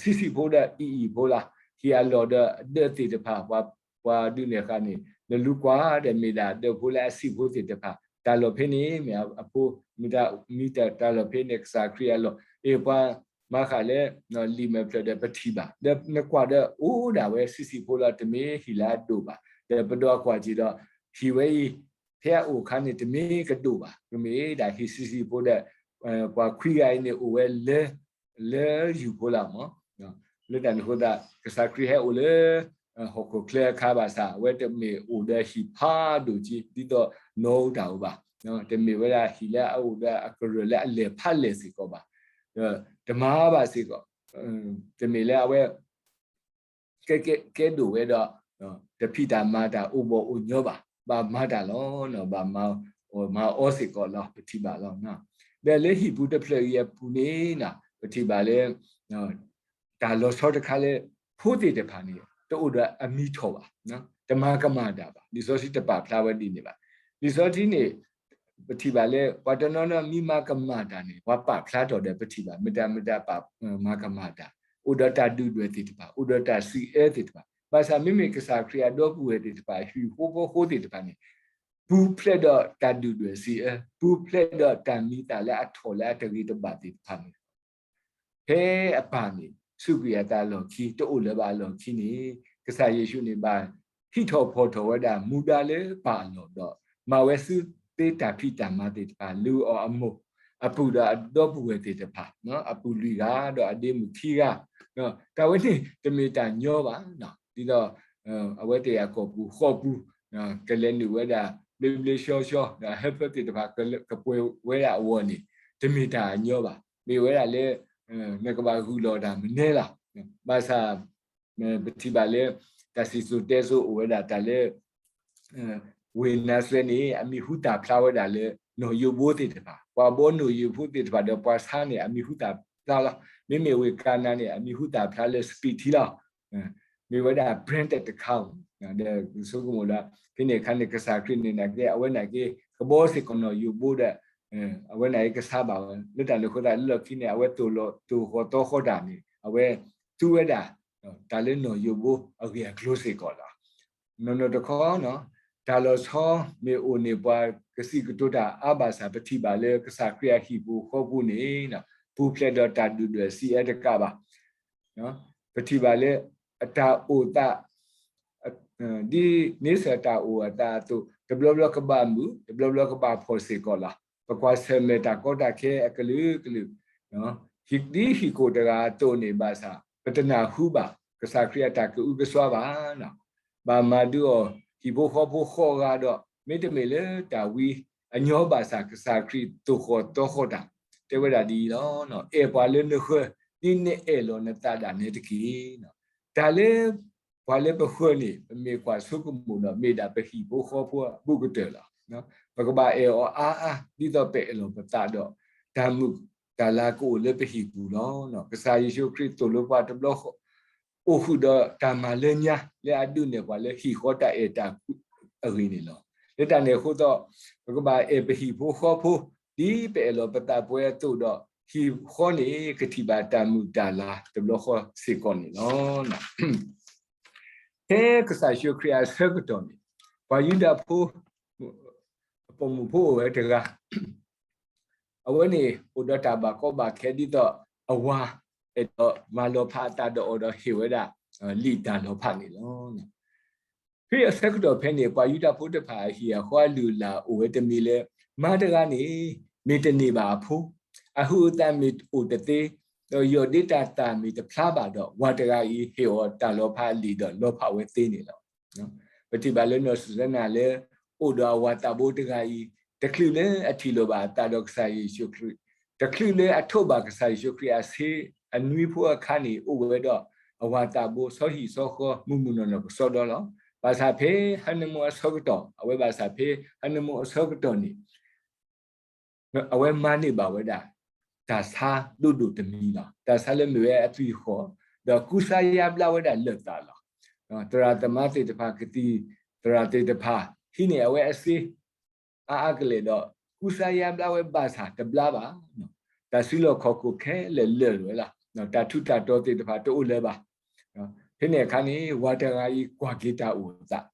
ဆံးဆံးဖိဒီးအံၤအံၤဖိလီၤ. ဟံၣ်အလီၢ်ဒီးအဒၢးသ့ၣ်တဖၣ် ပှၤဒုးနဲၣ်ဃာ်န့ၣ် နလူကွၢ်ဒီးမ့ၢ်ဒၣ်အဒၢးဖိလၢအဆံးဖိသ့ၣ်တဖၣ်, တၢ်လီၢ်ဖဲန့ၣ်မ့ၢ်အဖိ မ့ၢ်တၢ်လီၢ်ဖဲန့ၣ် ကစၢ်ခရံာ်အလီၢ်, အ့ၣ် ပှၤမၤဃာ်လၢ လံာ်မဲာ်ဖျၢၣ်ဒီးပထံၣ်ဘၣ်, ဒီးနကွၢ်ဒီးအိၣ်ဒၣ်ဝဲဆံးဆံးဖိလီၤ, တမ့ၢ်ဟံၣ်လၢအဒိၣ်ဘၣ်. ဒီးပဒွးကွၢ်က့ၤဒီး ဟံၣ်ဝဲအံၤ ဖဲအအိၣ်အခါန့ၣ် တမ့ၢ်ကဒိၣ်ဘၣ်, ကမ့ၢ်ဒၣ်ဟံၣ်ဆံးဆံးဖိဒီး ပှၤခွံဂၤအံၤန့ၣ်အိၣ်ဝဲလၢ လၢယူၢ်ဖိလီၤမး. လၢတၢ်န့ၣ်အဃိသတး ကစၢ်ခရံာ်ဟဲအိၣ်လၢ ဟီၣ်ခိၣ်ချၢအခါဘၣ်ဆၣ် အဝဲတမ့ၢ်အိၣ်ဒီးဟံၣ်ဖးဒိၣ်က့ ဒ်သိးနီၢ်အူတၢ်အိၣ်ဘၣ်. တမ့ၢ်ဝဲဒၣ်ဟံၣ်လၢအအိၣ်ဒီးအကရၢၢ်လၢအလဲၤဖးလဲၢ်စ့ၢ်ကီးဘၣ်. ဒီးတမၤဘၣ်စ့ၢ်ကီး, တမ့ၢ်လၢအဝဲ ကဲ ကဲ ကဲဒိၣ်ဝဲဒီး တဖံးတၢ်မၤတၢ်အိၣ်ဘၣ်အိၣ်ညီဘၣ်, ဘၣ်မၤတၢ်လီၤ, ဘၣ်မၤအီၤစ့ၢ်ကီးလီၤ, ပထံၣ်ဘၣ်လီၤ. ဒီးလၢဟံၣ်ပူၤတဖျၢၣ်အံၤအပူၤန့ၣ် ပထံၣ်ဘၣ်လၢ တၢ်လီၤဆီတခါလၢ ဖိသ့ၣ်တဖၣ်န့ၣ် တအိၣ်ဒီးအမံထီၣ်ဘၣ်, တမၤကမၣ်တၢ်ဘၣ်. လံာ်စီဆှံတပာ်ဖျါဝဲဒ်န့ၣ်ဘၣ်. လံာ်စီဆှံန့ၣ် ပထံၣ်ဘၣ်လၢ ပှၤတနီၤနီၤမ့ၢ်မၤကမၣ်တၢ်န့ၣ် ပှၤပာ်ဖျါထီၣ်ဒီးပထံၣ်ဘၣ် မတၤမတၤပာ်မၤကမၣ်တၢ်, အိၣ်ဒီးတၢ်ဒုၣ်ဒွဲၣ်သ့ၣ်တဖၣ်, အိၣ်ဒီးတၢ်စံးအၢသ့ၣ်တဖၣ်, ဘၣ်ဆၣ်မ့မ့ၢ်ကစၢ်ခရံာ်အဒီပုၢ်ဝဲၢ်သ့ၣ်တဖၣ် ဟံၣ်ဖိဃီဖိသ့ၣ်တဖၣ်န့ၣ် ပူၤဖျဲးဒီးတၢ်ဒုၣ်ဒွဲၣ်စံးအၢ, ပူၤဖျဲးဒီးတၢ်မံၤသၣ်လၢအထီၣ်လၢအတဂ့ၤတဘၣ်သ့ၣ်တဖၣ်န့ၣ် ဖဲအပၢ်န့ၣ် စူးကွံာ်အသးအလီၢ်ခံ တအိၣ်လၢၤဘၣ်အလီၢ်ခံန့ၣ် ကစၢ်ယ့ၣ်ၡူးန့ၣ်ဘၣ်ဟံးထီၣ်ဖီၣ်ထီၣ်ဝဲဒၣ်မူဒါလၢပၢ်အလီၢ်ဒီး မၤဝဲစုသ့တၢ်ဖံးတၢ်မၤသ့ၣ်တဖၣ် လုၢ်အီၣ်အမိၢ်အပုၢ်ဒီးအဒီပုၢ်ဝဲၢ်သ့ၣ်တဖၣ်, အပုၢ်လွံၢ်ဂၤဒီးအဒ့မုၣ်ခံဂၤ, တၢ်ဝဲန့ၣ်တမ့ၢ်တၢ်ညီဘၣ်, ဒ်သိး အဝဲသ့ၣ်အကီၢ်ပူၤဃီပူၤ ကလဲၤနုာ်ဝဲဒၣ် ဘျ့ဘျ့ဆှီဆှီ ဒီးအဟၢဖၢသ့ၣ်တဖၣ် ကပှဲၤဝဲဒၣ်အဂီၢ်န့ၣ် တမ့ၢ်တၢ်အညီဘၣ်. မ့ၢ်ဝဲဒၣ်လၢ နကဘၣ်ဂုာ်လီၤတၢ်မနုၤလီၤ. ဘၣ်ဆၣ် ပထံၣ်ဘၣ်လၢ တၢ်စံၣ်စိၤတဲစိၤအိၣ်ဝဲဒၣ်တၢ်လၢ ဝ့ၢ်နၤစရ့းန့ၣ် အမံၤဟူသၣ်ဖျါဝဲဒၣ်လၢ နီၢ်ယိၤဘိသ့ၣ်တဖၣ်, ပှၤဘီနီၢ်ယိၤဖိသ့ၣ်တဖၣ်ဒီးပှၤဆါန့ၣ် အမံၤဟူသၣ်ဖျါလီၤ. မ့မ့ၢ်ဝ့ၢ်ကၤနၤန့ၣ် အမံၤဟူသၣ်ဖျါလၢ စပံးထံလီၤ. မ့ၢ်ဝဲဒၣ် branded တခါဧိၤ, ဒီးဆိကမိၣ်ဒီး ဖဲန့ၣ်အခါန့ၣ် ကစၢ်ခရံာ်န့ၣ်နာ်က့ အဝဲနာ်က့ ကဘီစ့ၢ်ကီးနီၢ်ယိၤဘိဒီး အဝဲနာ်က့ကဆါဘၣ်ဝဲ လၢတၢ်န့ၣ်အဃိသတး လၢလီၢ်ခံန့ၣ် အဝဲသိၣ်လိ သိၣ်ဃီၤသီဃီတၢ်န့ၣ် အဝဲသူဝဲဒၣ် တၢ်လၢနီၢ်ယိၤဘိအဂ့ၢ်အကျိၤစ့ၢ်ကီးလီၤ. နီၢ်နီၢ်တခီ တၢ်လီၤဆီမ့ၢ်အိၣ်န့ၣ် ပှၤကစံးကတိၤတၢ်အါဘၣ်ဆၣ် ပထံၣ်ဘၣ်လၢကစၢ်ခရံာ်အဟံၣ်ပူၤဃီပူၤန့ၣ် ပူၤဖျဲးဒီးတၢ်ဒုၣ်ဒွဲၣ်စံးအၢတကးဘၣ်. ပထံၣ်ဘၣ်လၢ အတၢ်အိၣ်သး ဒ်န့ဆၢၣ်တၢ်အိၣ်အသးအသိး တဘျီဘျီကဘၣ်မုာ် တဘျီဘျီကဘၣ်ဖှီၣ်စ့ၢ်ကီးလီၤ. ပကွၢ်ဆၢၣ်မဲာ်တၢ်ကီတၢ်ခဲအကလုာ်ကလုာ် ဒ်ဟံၣ်ကိၣ်တဂၤအသိးန့ၣ်ဘၣ်ဆၣ် ပတနၢ်ဟူဘၣ် ကစၢ်ခရံာ်အတၢ်ကအုကစွါဘၣ်. ဘၣ်မၤဒုးအီၤ ဟံၣ်ဖိဃီဖိဃိးဂၤဒီး မ့တမ့ၢ်လၢတၢ်ဝံအညီဘၣ်ဆၣ် ကစၢ်ခရံာ်သိၣ်ဃီၤသီဃီတၢ် တဲဝဲဒၣ်ဒ်အံၤလီၤ. အဲၣ်ပှၤလၢနဃၢၤ ဒ်နအဲၣ်လီၤနသးဒၣ်နဲတက့ၢ်. တၢ်လၢ ပှၤလၢပဃၢၤန့ၣ် ပမ့ၢ်ကွၢ်ဆိကမိၣ်ဒီး မ့ၢ်ဒၣ်ပဟံၣ်ဖိဃီဖိအဘူးကတၢၢ်လီၤ. ပကဘၣ်အဲၣ်အီၤအါအါ ဒ်သိးပအဲၣ်လီၤပသးဒီး တၢ်မုာ်တၢ်လၤကအိၣ်လၢပဟံၣ်ပူၤလီၤ. ကစၢ်ယ့ၣ်ၡူးခရံာ်သိၣ်လိပှၤတဘျီဃီ အိၣ်ဃုာ်ဒီးတၢ်မၤလၢညါ လၢအဒုးနဲၣ်ပှၤလၢဟံၣ်ဃီတၢ်အဲၣ်တၢ်ကွံအဂ့ၢ်န့ၣ်လီၤ. လၢတၢ်န့ၣ်အဃိသတး ပကဘၣ်အဲၣ်ပဟံၣ်ဖိဃီဖိ ဒ်ပအဲၣ်လီၤပသးပှဲၤအသိးဒီး ဟံၣ်ဃီန့ၣ် ကထံၣ်ဘၣ်တၢ်မုာ်တၢ်လၤတဘျီဃီစ့ၢ်ကီးန့ၣ်လီၤ. ဖဲကစၢ်ယ့ၣ်ၡူးခရံာ်အဆၢကတီၢ်န့ၣ် ပှၤယူဒၤဖိ အပိာ်မုၣ်ဖိအိၣ်ဝဲတဂၤ အဝဲန့ၣ် အိၣ်ဒီးတၢ်ဘၣ်ကီဘၣ်ခဲဒ်သိး အဝၤ အဲၣ်ဒိးမၤလီၤဖးအသးဒီးအီၤဒီးဟ့ၣ်ဝဲဒၣ် လံာ်တၢ်လီၤဖးန့ၣ်လီၤ. ဖဲအဆၢကတီၢ်ဖဲန့ၣ် ပှၤယူဒၤဖိတဖၣ်အဟံၣ်အဃီအလုၢ်အလၢ်အိၣ်ဝဲတမံၤလၢ မါတဂၤန့ၣ် မ့ၢ်တန့ၢ်ဘၣ်အဖိ, အဟုးအသးမ့ၢ်အိၣ်တသ့, ဒီးယီၢ်ဒ့တၢ်သၣ်မ့ၢ်တဖျါဘၣ်ဒီး ဝၤတဂၤအံၤဟ့ၣ်အီၤတၢ်လီၤဖးအလံာ်ဒီးလီၤဖးဝဲသ့န့ၣ်လီၤ. ပထံၣ်ဘၣ်လၢနီၢ်စူၤစဲနၤလၢ အိၣ်ဒီးအဝၤသးဘိတဂၤအံၤ တချုးလၢအထံၣ်လိာ်ဘၣ်အသးဒီးကစၢ်ယ့ၣ်ၡူးခရံာ်, တချုးလၢအထိးဘၣ်ကစၢ်ယ့ၣ်ၡူးခရံာ်အဆ့အနွံဖိအခါန့ၣ် အိၣ်ဝဲဒီး အဝၤသးဘိ ဆီဟံၣ်ဆီဃီ မုၢ်မုၢ်နီၢ်နီၢ်ကစီဒီလီၤ. ဘၣ်ဆၣ်ဖဲဟါနမူအဆၢကတီၢ်, အဝဲဘၣ်ဆၣ်ဖဲဟါနမူအဆၢကတီၢ်န့ၣ် အဝဲမၤန့ၢ်ဘၣ်ဝဲဒၣ် တၢ်ဆါဒိၣ်ဒိၣ်တမံၤလီၤ. တၢ်ဆါလၢမ့ၢ်ဝဲအသွံၣ်ဃီ, ဒီးကူစါယါဘျါဝဲဒၣ်လၢာ်သးလီၤ. သရၣ်သမါသ့ၣ်တဖၣ် ကသံၣ်သရၣ်သ့ၣ်တဖၣ် ဟံးန့ၢ်အဝဲအစ့ အါအါကလဲာ်ဒီး ကူစါယါဘျါဝဲဘၣ်ဆၣ်တဘျါဘၣ်. တၢ်စုလီၢ်ခီၣ်ခိၣ်ခဲလၢာ်လၢာ်ဝဲလီၤ. တၢ်ထူးတၢ်တီၤသ့ၣ်တဖၣ်တအိၣ်လၢၤဘၣ်. ဖဲန့ၣ်အခါန့ၣ် ဝၤတဂၤအံၤကွၢ်က့ၤတၢ်အိၣ်အသး,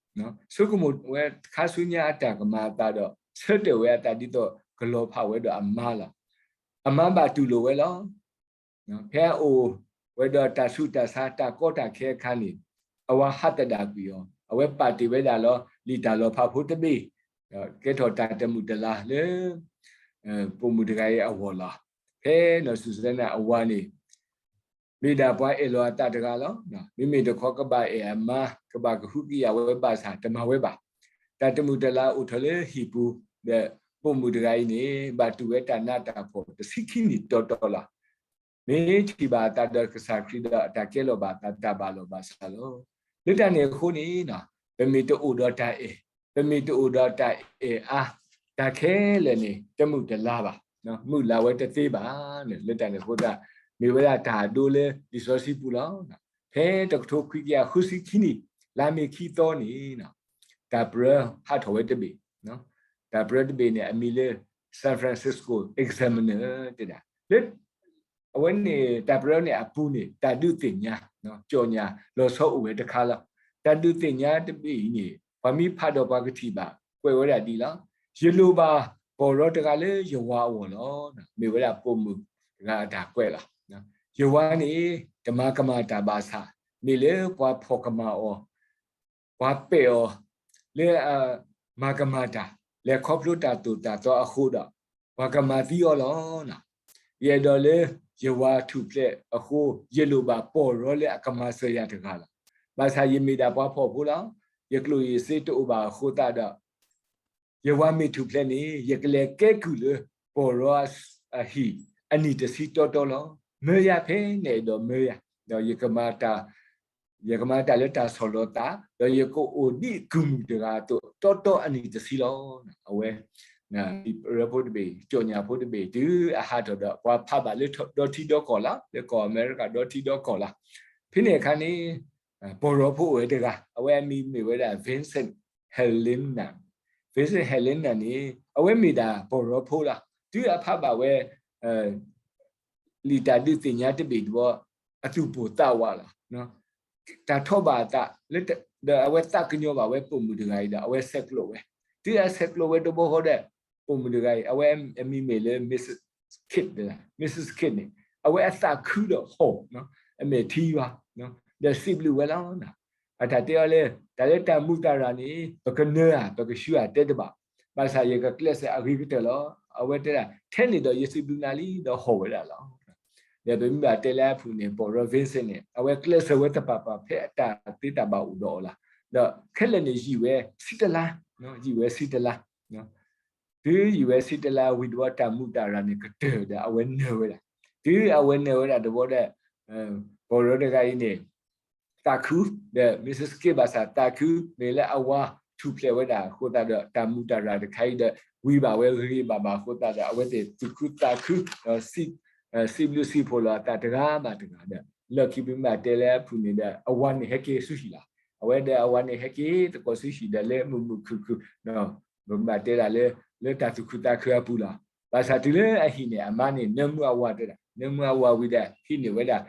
ဆိကမိၣ်ဝဲခါဆူညါအတၢ်ကမၤအသးဒီး ဆၢတဲာ်ဝဲအသးဒ်သိးကလီၤဖးဝဲဒီးအမါလီၤ. အမါဘၣ်တူၢ်လိာ်ဝဲလီၤ. ဖဲအအိၣ်ဝဲဒီးတၢ်ဆူးတၢ်ဆါ တၢ်ကီတၢ်ခဲအခါန့ၣ် အဝၤဟးသဒၣ်ကွံာ်အီၤ, အဝဲပာ်တ့ၢ်ဝဲဒၣ်လီၤ လံာ်တၢ်လီၤဖးဖိတဘ့ၣ်, ကဲထီၣ်တၢ်တမုာ်တလၤလၢ ပိာ်မုၣ်တဂၤအံၤအဂီၢ်လီၤ. ဖဲနီၢ်စူၤစဲနၤအဝၤန့ၣ် မ့ၢ်ဒၣ်ပှၤအဲၣ်လီၤအသးတဂၤလီၤ. မ့မ့ၢ်တခီကဘၣ်အဲၣ်အမါ ကဘၣ်ကဟုကယာ်ဝဲဘၣ်ဆၣ် တမၤဝဲဘၣ်. တၢ်တမုာ်တလၤအိၣ်ထီၣ်လၢဟံၣ်ပူၤ ဒီးပိာ်မုၣ်တဂၤအံၤန့ၣ် ဘၣ်တူၢ်ဝဲတၢ်နးတၢ်ဖှီၣ်တဆံခံနံၣ်တီတီလီၤ. မ့ၢ်ထံၣ်ဘၣ်အသးဒီးကစၢ်ခရံာ်ဒီး အတၢ်ကဲလီၤဘၣ်အသးတၢ်ဘၣ်လီၤဘၣ်စးလီၤ. လၢတၢ်န့ၣ်အဃိန့ၣ် ပမ့ၢ်တအိၣ်ဒီးတၢ်အဲၣ်, ပမ့ၢ်တအိၣ်ဒီးတၢ်အဲၣ်အါ, တၢ်ခဲလၢာ်န့ၣ် တမုာ်တလၤဘၣ်, မုာ်လၤဝဲတသ့ဘၣ်. လၢတၢ်န့ၣ်အဃိသတး မ့ၢ်ဝဲဒၣ်တၢ်အဒိလၢလံာ်စီဆှံပူၤလီၤ. ဖဲတကထိခွံကယၤဃုဆံခံနံၣ် လါမ့ၤခံသီန့ၣ် တၢ်ပြၢဟးထီၣ်ဝဲတဘ့ၣ်, တၢ်ပြၢတဘ့ၣ်န့ၣ် အမံၤလၢ San Francisco Examiner တဲဒၣ်, လၢ အဝဲန့ၣ် တၢ်ပြၢန့ၣ်အပူၤန့ၣ် တၢ်ဒုးသ့ၣ်ညါ, ကၠီၣ်ညၣ်လီၤဆီအိၣ်ဝဲတခါလီၤ. တၢ်ဒုးသ့ၣ်ညါတဘ့ၣ်အံၤန့ၣ် ပှၤမ့ၢ်ဖးဒီးပှၤကထံၣ်ဘၣ် ကွဲးဝဲဒၣ်ဒ်လီၤ. ယလိၣ်ဘၣ်ပီၢ်ရီတဂၤလၢယဝၤအဂီၢ်လီၤ. မ့ၢ်ဝဲဒၣ်ပိာ်မုၣ်တဂၤအတၢ်ကွဲးလီၤ. ယဝၤန့ၣ် တမၤကမၣ်တၢ်ဘၣ်ဆၣ် မ့ၢ်လၢပှၤဖီၣ်ကမၣ်အီၤ ပှၤပဲာ်အီၤ လၢအမၤကမၣ်တၢ် လဲၤခီဖျိတၢ်သိၣ်တၢ်သီအဃိဒီး ပှၤကမၤသံအီၤလီၤ. ယအဲၣ်ဒိးလၢယဝၤထူၣ်ဖျဲးအဃိ ယလိၣ်ဘၣ်ပီၢ်ရီလၢအကမၤစၢၤယၤတဂၤလီၤ. ဘၣ်ဆၣ်ယမ့ၢ်ဒၣ်ပှၤဖှီၣ်ဖိလီၤ. ယကျိၣ်ယစ့တအိၣ်ဘၣ်အဃိသတးဒီး ယဝၤမ့ၢ်ထူၣ်ဖျဲးန့ၣ် ယကလဲၤကဲကုၢ်လၢပီၢ်ရီအဟံၣ် အနံၣ်တဆံတီတီလီၤ. မၢယၤဖဲနအဲၣ်ဒိးမၢယၤ, ဒီးယ ယကမၤတၢ်လၢတၢ်ဆီၣ်လီၤသး, ဒီးယကအိၣ်ဒ်ကုၢ်မုၣ်တဂၤအသိး တီတီအနံၣ်တဆံလီၤ. အဝဲ တၢ်ပြၢဖိတဘ့ၣ် ကၠီၣ်ညၣ်ဖိတဘ့ၣ် တုၤအဟးထီၣ်ဒီး ပှၤဖးဘၣ်လၢဒီထံဒီကီၢ်လီၤ, လၢကီၢ်အမဲရကၤဒီထံဒီကီၢ်လီၤ. ဖဲန့ၣ်အခါန့ၣ် ပီၢ်ရီဖိအိၣ်ဝဲတဂၤ အဝဲအမံၤမ့ၢ်ဝဲဒၣ် Vincent Helena, Vincent Helena န့ၣ် အဝဲမ့ၢ်ဒၣ်ပီၢ်ရီဖိလီၤ. တုၤအဖးဘၣ်ဝဲ လံာ်တၢ်ဒုးသ့ၣ်ညါတဘ့ၣ်တဘီ အသူၣ်ပိၢ်သးဝးလီၤ. တၢ်ထီၣ်ဘၣ်အသး ဒီးအဝဲသးကညီၤဘၣ်ဝဲပိာ်မုၣ်တဂၤအံၤဒီး အဝဲဆဲးကျိးဝဲ, တုၤအဆဲးကျိးဝဲတဘီဃီဒီး ပိာ်မုၣ်တဂၤအံၤ အဝဲအမံၤမ့ၢ်လၢ Missus Kidd, Missus Kidd န့ၣ် အဝဲအသးခုဒီးဟီၣ် အမဲာ်ထံယွၤ ဒီးစံးဘျုးဝဲလီၤ. အတၢ်တဲအီၤလၢ တၢ်လၢတၢ်မူးတၢ်ရၤန့ၣ် ပကနၢၤဧါ ပကဆှၢဧါတဲတဘၣ်, ဘၣ်ဆၣ်ယကကျဲးစၢးအဂ့ၤကတၢၢ်လီၤ. အဝဲတဲဒၣ် ထဲန့ၣ်ဒီးယစံးဘျုးနၤလံ ဒီးဟီၣ်ဝဲဒၣ်လီၤ. ဒီးပမ့ၢ်ဘၣ်တဲလၢအပူၤန့ၣ် ပီၢ်ရီ Vincent န့ၣ် အဝဲကျဲးစၢးဝဲသပှၢ်ပှၢ် ဖဲအတၢ်သ့တၢ်ဘၣ်အိၣ်ဒီးအီၤလီၤ. ဒီးခဲလၢာ်န့ၣ်ယံာ်ဝဲဆံတလါ, ယံာ်ဝဲဆံတလါ တုၤယံာ်ဝဲဆံတလါဝံၤတဘီ တၢ်မူးတၢ်ရၤန့ၣ်ကတၢၢ်ဒီးအဝဲနၢၤဝဲဒၣ်, တုၤအဝဲနၢၤဝဲဒၣ်တဘီဒီး ပီၢ်ရီတဂၤအံၤန့ၣ် သးခု ဒီး Missus Kidd ဘၣ်ဆၣ်သးခု မ့ၢ်လၢအဝၤထူၣ်ဖျဲးဝဲဒၣ်အဃိသတးဒီး တၢ်မူးတၢ်ရၤတခါအံၤဒီး ဝံၤဘၣ်ဝဲဂ့ၤဂ့ၤဘၣ်ဘၣ်အဃိသတးဒီး အဝဲသ့ၣ်သူၣ်ခုသးခု ဒီး စံးဘျုးစံးဖှိၣ်လီၤအသးတဂၤဘၣ်တဂၤဒီး လီၢ်ခံပမ့ၢ်ဘၣ်တဲလၢအပူၤန့ၣ်ဒီး အဝၤန့ၣ်ဟဲက့ၤဆူဟံၣ်လီၤ. အဝဲဒီးအဝၤန့ၣ်ဟဲက့ၤသကိးဆူဟံၣ်ဒီးလၢမုာ်မုာ်ခုၣ်ခုၣ် ပမ့ၢ်ဘၣ်တဲဒၣ်လၢ လၢတၢ်သူၣ်ခုသးခုအပူၤလီၤ. ဘၣ်ဆၣ်တုၤလၢအဟံၣ်န့ၣ် အမါန့ၣ် နၢမူအဝၤတဲဒၣ်, နၢမူအဝၤဝံၤဒီး ဟံးန့ၢ်ဝဲဒၣ်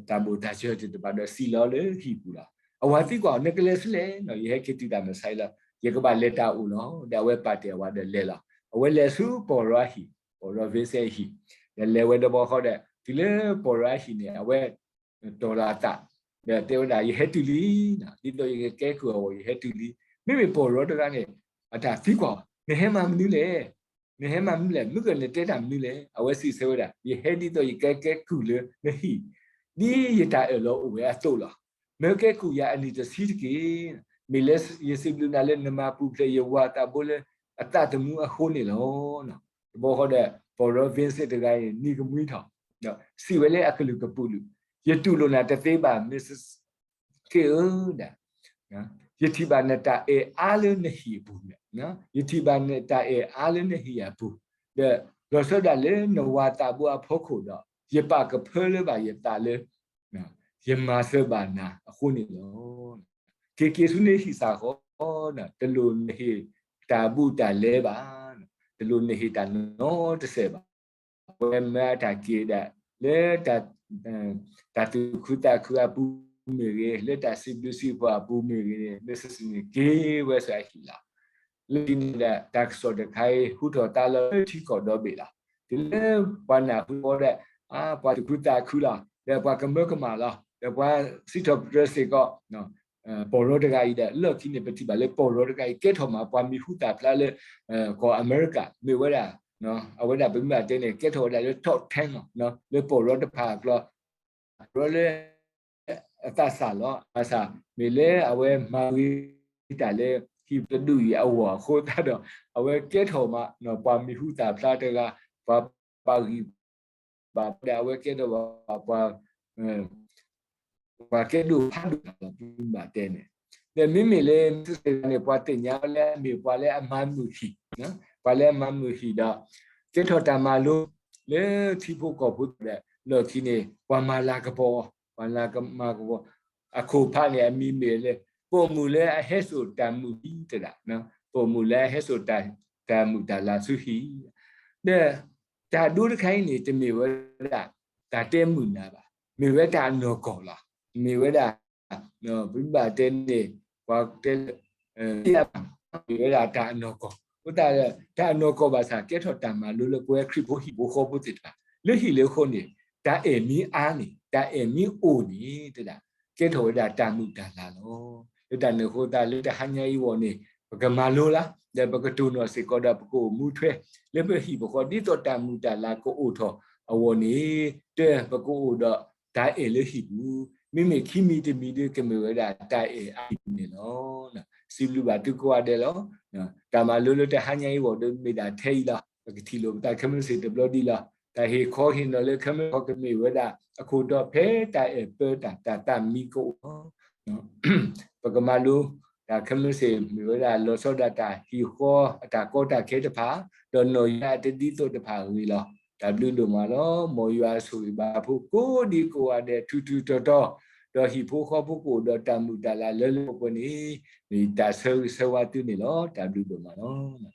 တၢ်ဘိၣ်တၢ်စၢၤသ့ၣ်တဖၣ်ဒီးစံးလီၤလၢဟံၣ်ပူၤလီၤ. အဝၤသံကွၢ်အီၤ နကလဲၤဆူလဲၣ်နီၤ, ယဟဲက့ၤတုၤတၢ်မုၢ်ဆါအံၤလီၤ, ယကဘၣ်လဲၤတၢ်အိၣ်လီၤ. ဒီးအဝဲပာ်တ့ၢ်အဝၤဒီးလဲၤလီၤ. အဝဲလဲၤဆူပီၢ်ရီအဟံၣ်, ပီၢ်ရီ Vincent အဟံၣ်, ဒီးလဲၤဝဲတဘျီဃီဒီး တုၤလၢပီၢ်ရီအဟံၣ်န့ၣ် အဝဲ တီၢ်လီၤအသး ဒီးတဲဝဲဒၣ် ယဟဲတုၤလံ, ဒ်သိးယကကဲကုၢ်အဂီၢ် ယဟဲတုၤလံ. မ့မ့ၢ်ပီၢ်ရီတဂၤန့ၣ် အတၢ်သံကွၢ်အီၤ နဟဲမၤမနုၤလဲၣ်, နဟဲမၤမနုၤလဲၣ်, မုၢ်ကနတဲတၢ်မနုၤလဲၣ်. အဝဲစံးဆၢဝဲဒၣ် ယဟဲဒ်သိးယကကဲကုၢ်လၢနဟံၣ် ဒ်ယတၢ်အၢၣ်လီၤအိၣ်ဝဲအသိးလီၤ. မၢကဲကုၢ်ယၤအနံၣ်တဆံတက့ၢ်. မ့ၢ်လၢယစံးဘျုးနၤလၢနမၤပူၤဖျဲးယဝၤအသးဘိလၢအသးသမူအဃိန့ၣ်လီၤ. တဘျီဃီဒီး ပီၢ်ရီ Vincent တဂၤအံၤ နံၤကမှံထီၣ် ဒီးစံးဝဲလၢအကလုၢ်ကပူၤလုာ် ယတူၢ်လိာ်နၤတသ့ဘၣ် Missus K ဧၢ, ယထံၣ်ဘၣ်နတၢ်အဲၣ်အါလၢနဟံၣ်အပူၤ, ယထံၣ်ဘၣ်နတၢ်အဲၣ်အါလၢနဟံၣ်အပူၤ, ဒီးလီၤဆီဒၣ်တၢ်လၢနဝၤသးဘိအဖီခိၣ်ဒီး ယပာ်ကဖၢလၢၤဘၣ်ယသးလၢ ယမၤစၢၤဘၣ်နၤအဃိန့ၣ်လီၤ. က့ၤက့ၤဆူနဟံၣ်သၣ်ဃီ, တလိၣ်နဟ့ၣ်တၢ်ဘူးတၢ်လဲဘၣ်, တလိၣ်နဟ့ၣ်တၢ်နီတစဲးဘၣ်. အဝဲမၤတၢ်က့ၤဒၣ်လၢ တၢ်သူၣ်ခုသးခုအပူၤမ့ၢ်ဂ့ၤ, လၢတၢ်စံးဘျုးစံးဖှိၣ်အပူၤမ့ၢ်ဂ့ၤန့ၣ် Missus န့ၣ်က့ၤဝဲဆူအဟံၣ်လီၤ. လၢခံန့ၣ်ဒီး တၢ်ကစီၣ်တခါအံၤ ဟူထီၣ်သါလီၤလၢထံကီၢ်ဒီဘ့ၣ်လီၤ. တုၤလၢပှၤနၢ်ဟူအီၤဒီး ပှၤသူၣ်ခုသးခုလီၤ, ဒီးပှၤကမၢကမၣ်လီၤ, ဒီးပှၤစံးထီၣ်ပတြၢၤစ့ၢ်ကီး ပီၢ်ရီတဂၤအံၤဒီး လီၢ်ခံန့ၣ် ပထံၣ်ဘၣ်လၢပီၢ်ရီတဂၤအံၤ ကဲထီၣ်မးပှၤမံၤဟူသၣ်ဖျါလၢ ကီၢ်အမဲရကၤ မ့ၢ်ဝဲဒၣ် အဝဲဒၣ်ပမ့ၢ်တဲန့ၣ် ကဲထီၣ်ဝဲဒၣ်လၢ top ten လီၤ, လၢပီၢ်ရီတဖၣ်အကျါ ပီၢ်ရီလၢ အသးစၢ်လီၤ. ဘၣ်ဆၣ် မ့ၢ်လၢအဝဲမၤဂ့ၤတၢ်လၢ ဟံၣ်တဒူၣ်အံၤအဂီၢ်အဃိသတးဒီး အဝဲကဲထီၣ်မး ပှၤမံၤဟူသၣ်ဖျါတဂၤ, ပှၤပာ်ဂံၢ်ပာ်ဘါဒီး အဝဲကဲထီၣ်ဘၣ်ပှၤ ပှၤကဲဒိၣ်ဖးဒိၣ်တဂၤလီၤ ပမ့ၢ်တဲန့ၣ်. ဒီးမ့မ့ၢ်လၢ Missus န့ၣ် ပှၤသ့ၣ်ညါဝဲလၢအမ့ၢ်ပှၤလၢအမၤမုာ်ဟံၣ်, ပှၤလၢအမၤမုာ်ဟံၣ်ဒီး ကဲထီၣ်တၢ်မၤလိ လၢထံဖိကီၢ်ဖိဒီး လီၢ်ခံန့ၣ် ပှၤမၤလၤကပီၤ, ပှၤမၤလၤကပီၤ အခိၣ်ဖးန့ၣ် အမံၤမ့ၢ်လၢ ပိာ်မုၣ်လၢအဟဲစိာ်တၢ်မုာ်ဟံၣ်တဒၣ်, ပိာ်မုၣ်လၢအဟဲစိာ်တၢ်မုာ်တၢ်လၤဆူဟံၣ်, ဒီးတၢ်ဒိတခါအံၤန့ၣ် တမ့ၢ်ဝဲဒၣ် တၢ်တဲမုာ်နၤဘၣ်, မ့ၢ်ဝဲတၢ်အနီၢ်ကီၢ်လီၤ. မ့ၢ်ဝဲဒၣ် ပဘၣ်တဲန့ၣ် ပှၤတဲလၢ မ့ၢ်ဝဲဒၣ်တၢ်အနီၢ်ကီၢ်, အဃိသတး တၢ်အနီၢ်ကီၢ်ဘၣ်ဆၣ် ကဲထီၣ်တၢ်မၤလိလၢပဝဲခရံာ်ဖိဟံၣ်ဖိဃီဖိသ့ၣ်တဖၣ် လၢဟံၣ်လၢဃီန့ၣ် တၢ်အဲၣ်မ့ၢ်အါန့ၣ် တၢ်အဲၣ်မ့ၢ်အိၣ်န့ၣ် တဒၣ် ကဲထီၣ်ဝဲဒၣ်တၢ်မုာ်တၢ်လၤလီၤ. လၢတၢ်န့ၣ်အဃိသတး လၢတဟါညါအံၤအဂီၢ်န့ၣ် ပကမၤလိလၢ ဒီးပကတိၢ်နီၣ်စ့ၢ်ကီးဒီး ပကအိၣ်မူထွဲ လၢပဟံၣ်ပဃီ ဒ်သိးတၢ်မုာ်တၢ်လၤကအိၣ်ထီၣ်အဂီၢ်န့ၣ် တၢ်ပကအိၣ်ဒီးတၢ်အဲၣ်လၢဟံၣ်ပူၤ, မ့မ့ၢ်ခံမံၤတမံၤဒီး ကမ့ၢ်ဝဲဒၣ်တၢ်အဲၣ်အါန့ၣ်လီၤ. စံးဘျုးဘၣ်သုကိးဂၤဒဲးလီၤ. တၢ်မၤလိလၢတဟါညါအံၤအဂီၢ်ဒီး မ့ၢ်ဒၣ်ထဲအံၤလီၤ. ပကထံၣ်လိာ်ပသးခဲမုၢ်ဆ့ၣ်တဘျီဒံးလီၤ. တၢ်ဟ့ၣ်ခီဟ့ၣ်နီၤလၢခဲမုၢ်ဆ့ၣ်ကမ့ၢ်ဝဲဒၣ် အခိၣ်တီဖဲတၢ်အဲၣ်ပၢတၢ် တၢ်သးမံကအိၣ်လီၤ. ပကမၤလိ တၢ်ခဲမုၢ်ဆ့ၣ်မ့ၢ်ဝဲဒၣ် လီၤဆီဒၣ်တၢ်ဟံၣ်ဃီအတၢ်ကီတၢ်ခဲတဖၣ်, ဒီးနီၢ်ယွၤအတဒ်သိးတဖၣ်အဂ့ၢ်လီၤ. တၢ်ဘျုးဒိၣ်မးလီၤ. မ်ယွၤဆိၣ်ဂ့ၤဘၣ်ဖိကိးဒံကိးဂၤဒဲး ထူထူတီတီ, ဒီးဟံၣ်ဖိဃီဖိကအိၣ်ဒီးတၢ်မုာ်တၢ်လၤလၢလၢပှဲၤပှဲၤန့ၣ် မ့ၢ်တၢ်ဆၢဂ့ၤဆၢဝါသုန့ၣ်လီၤ. တၢ်ဘျုးဒိၣ်မးလီၤ.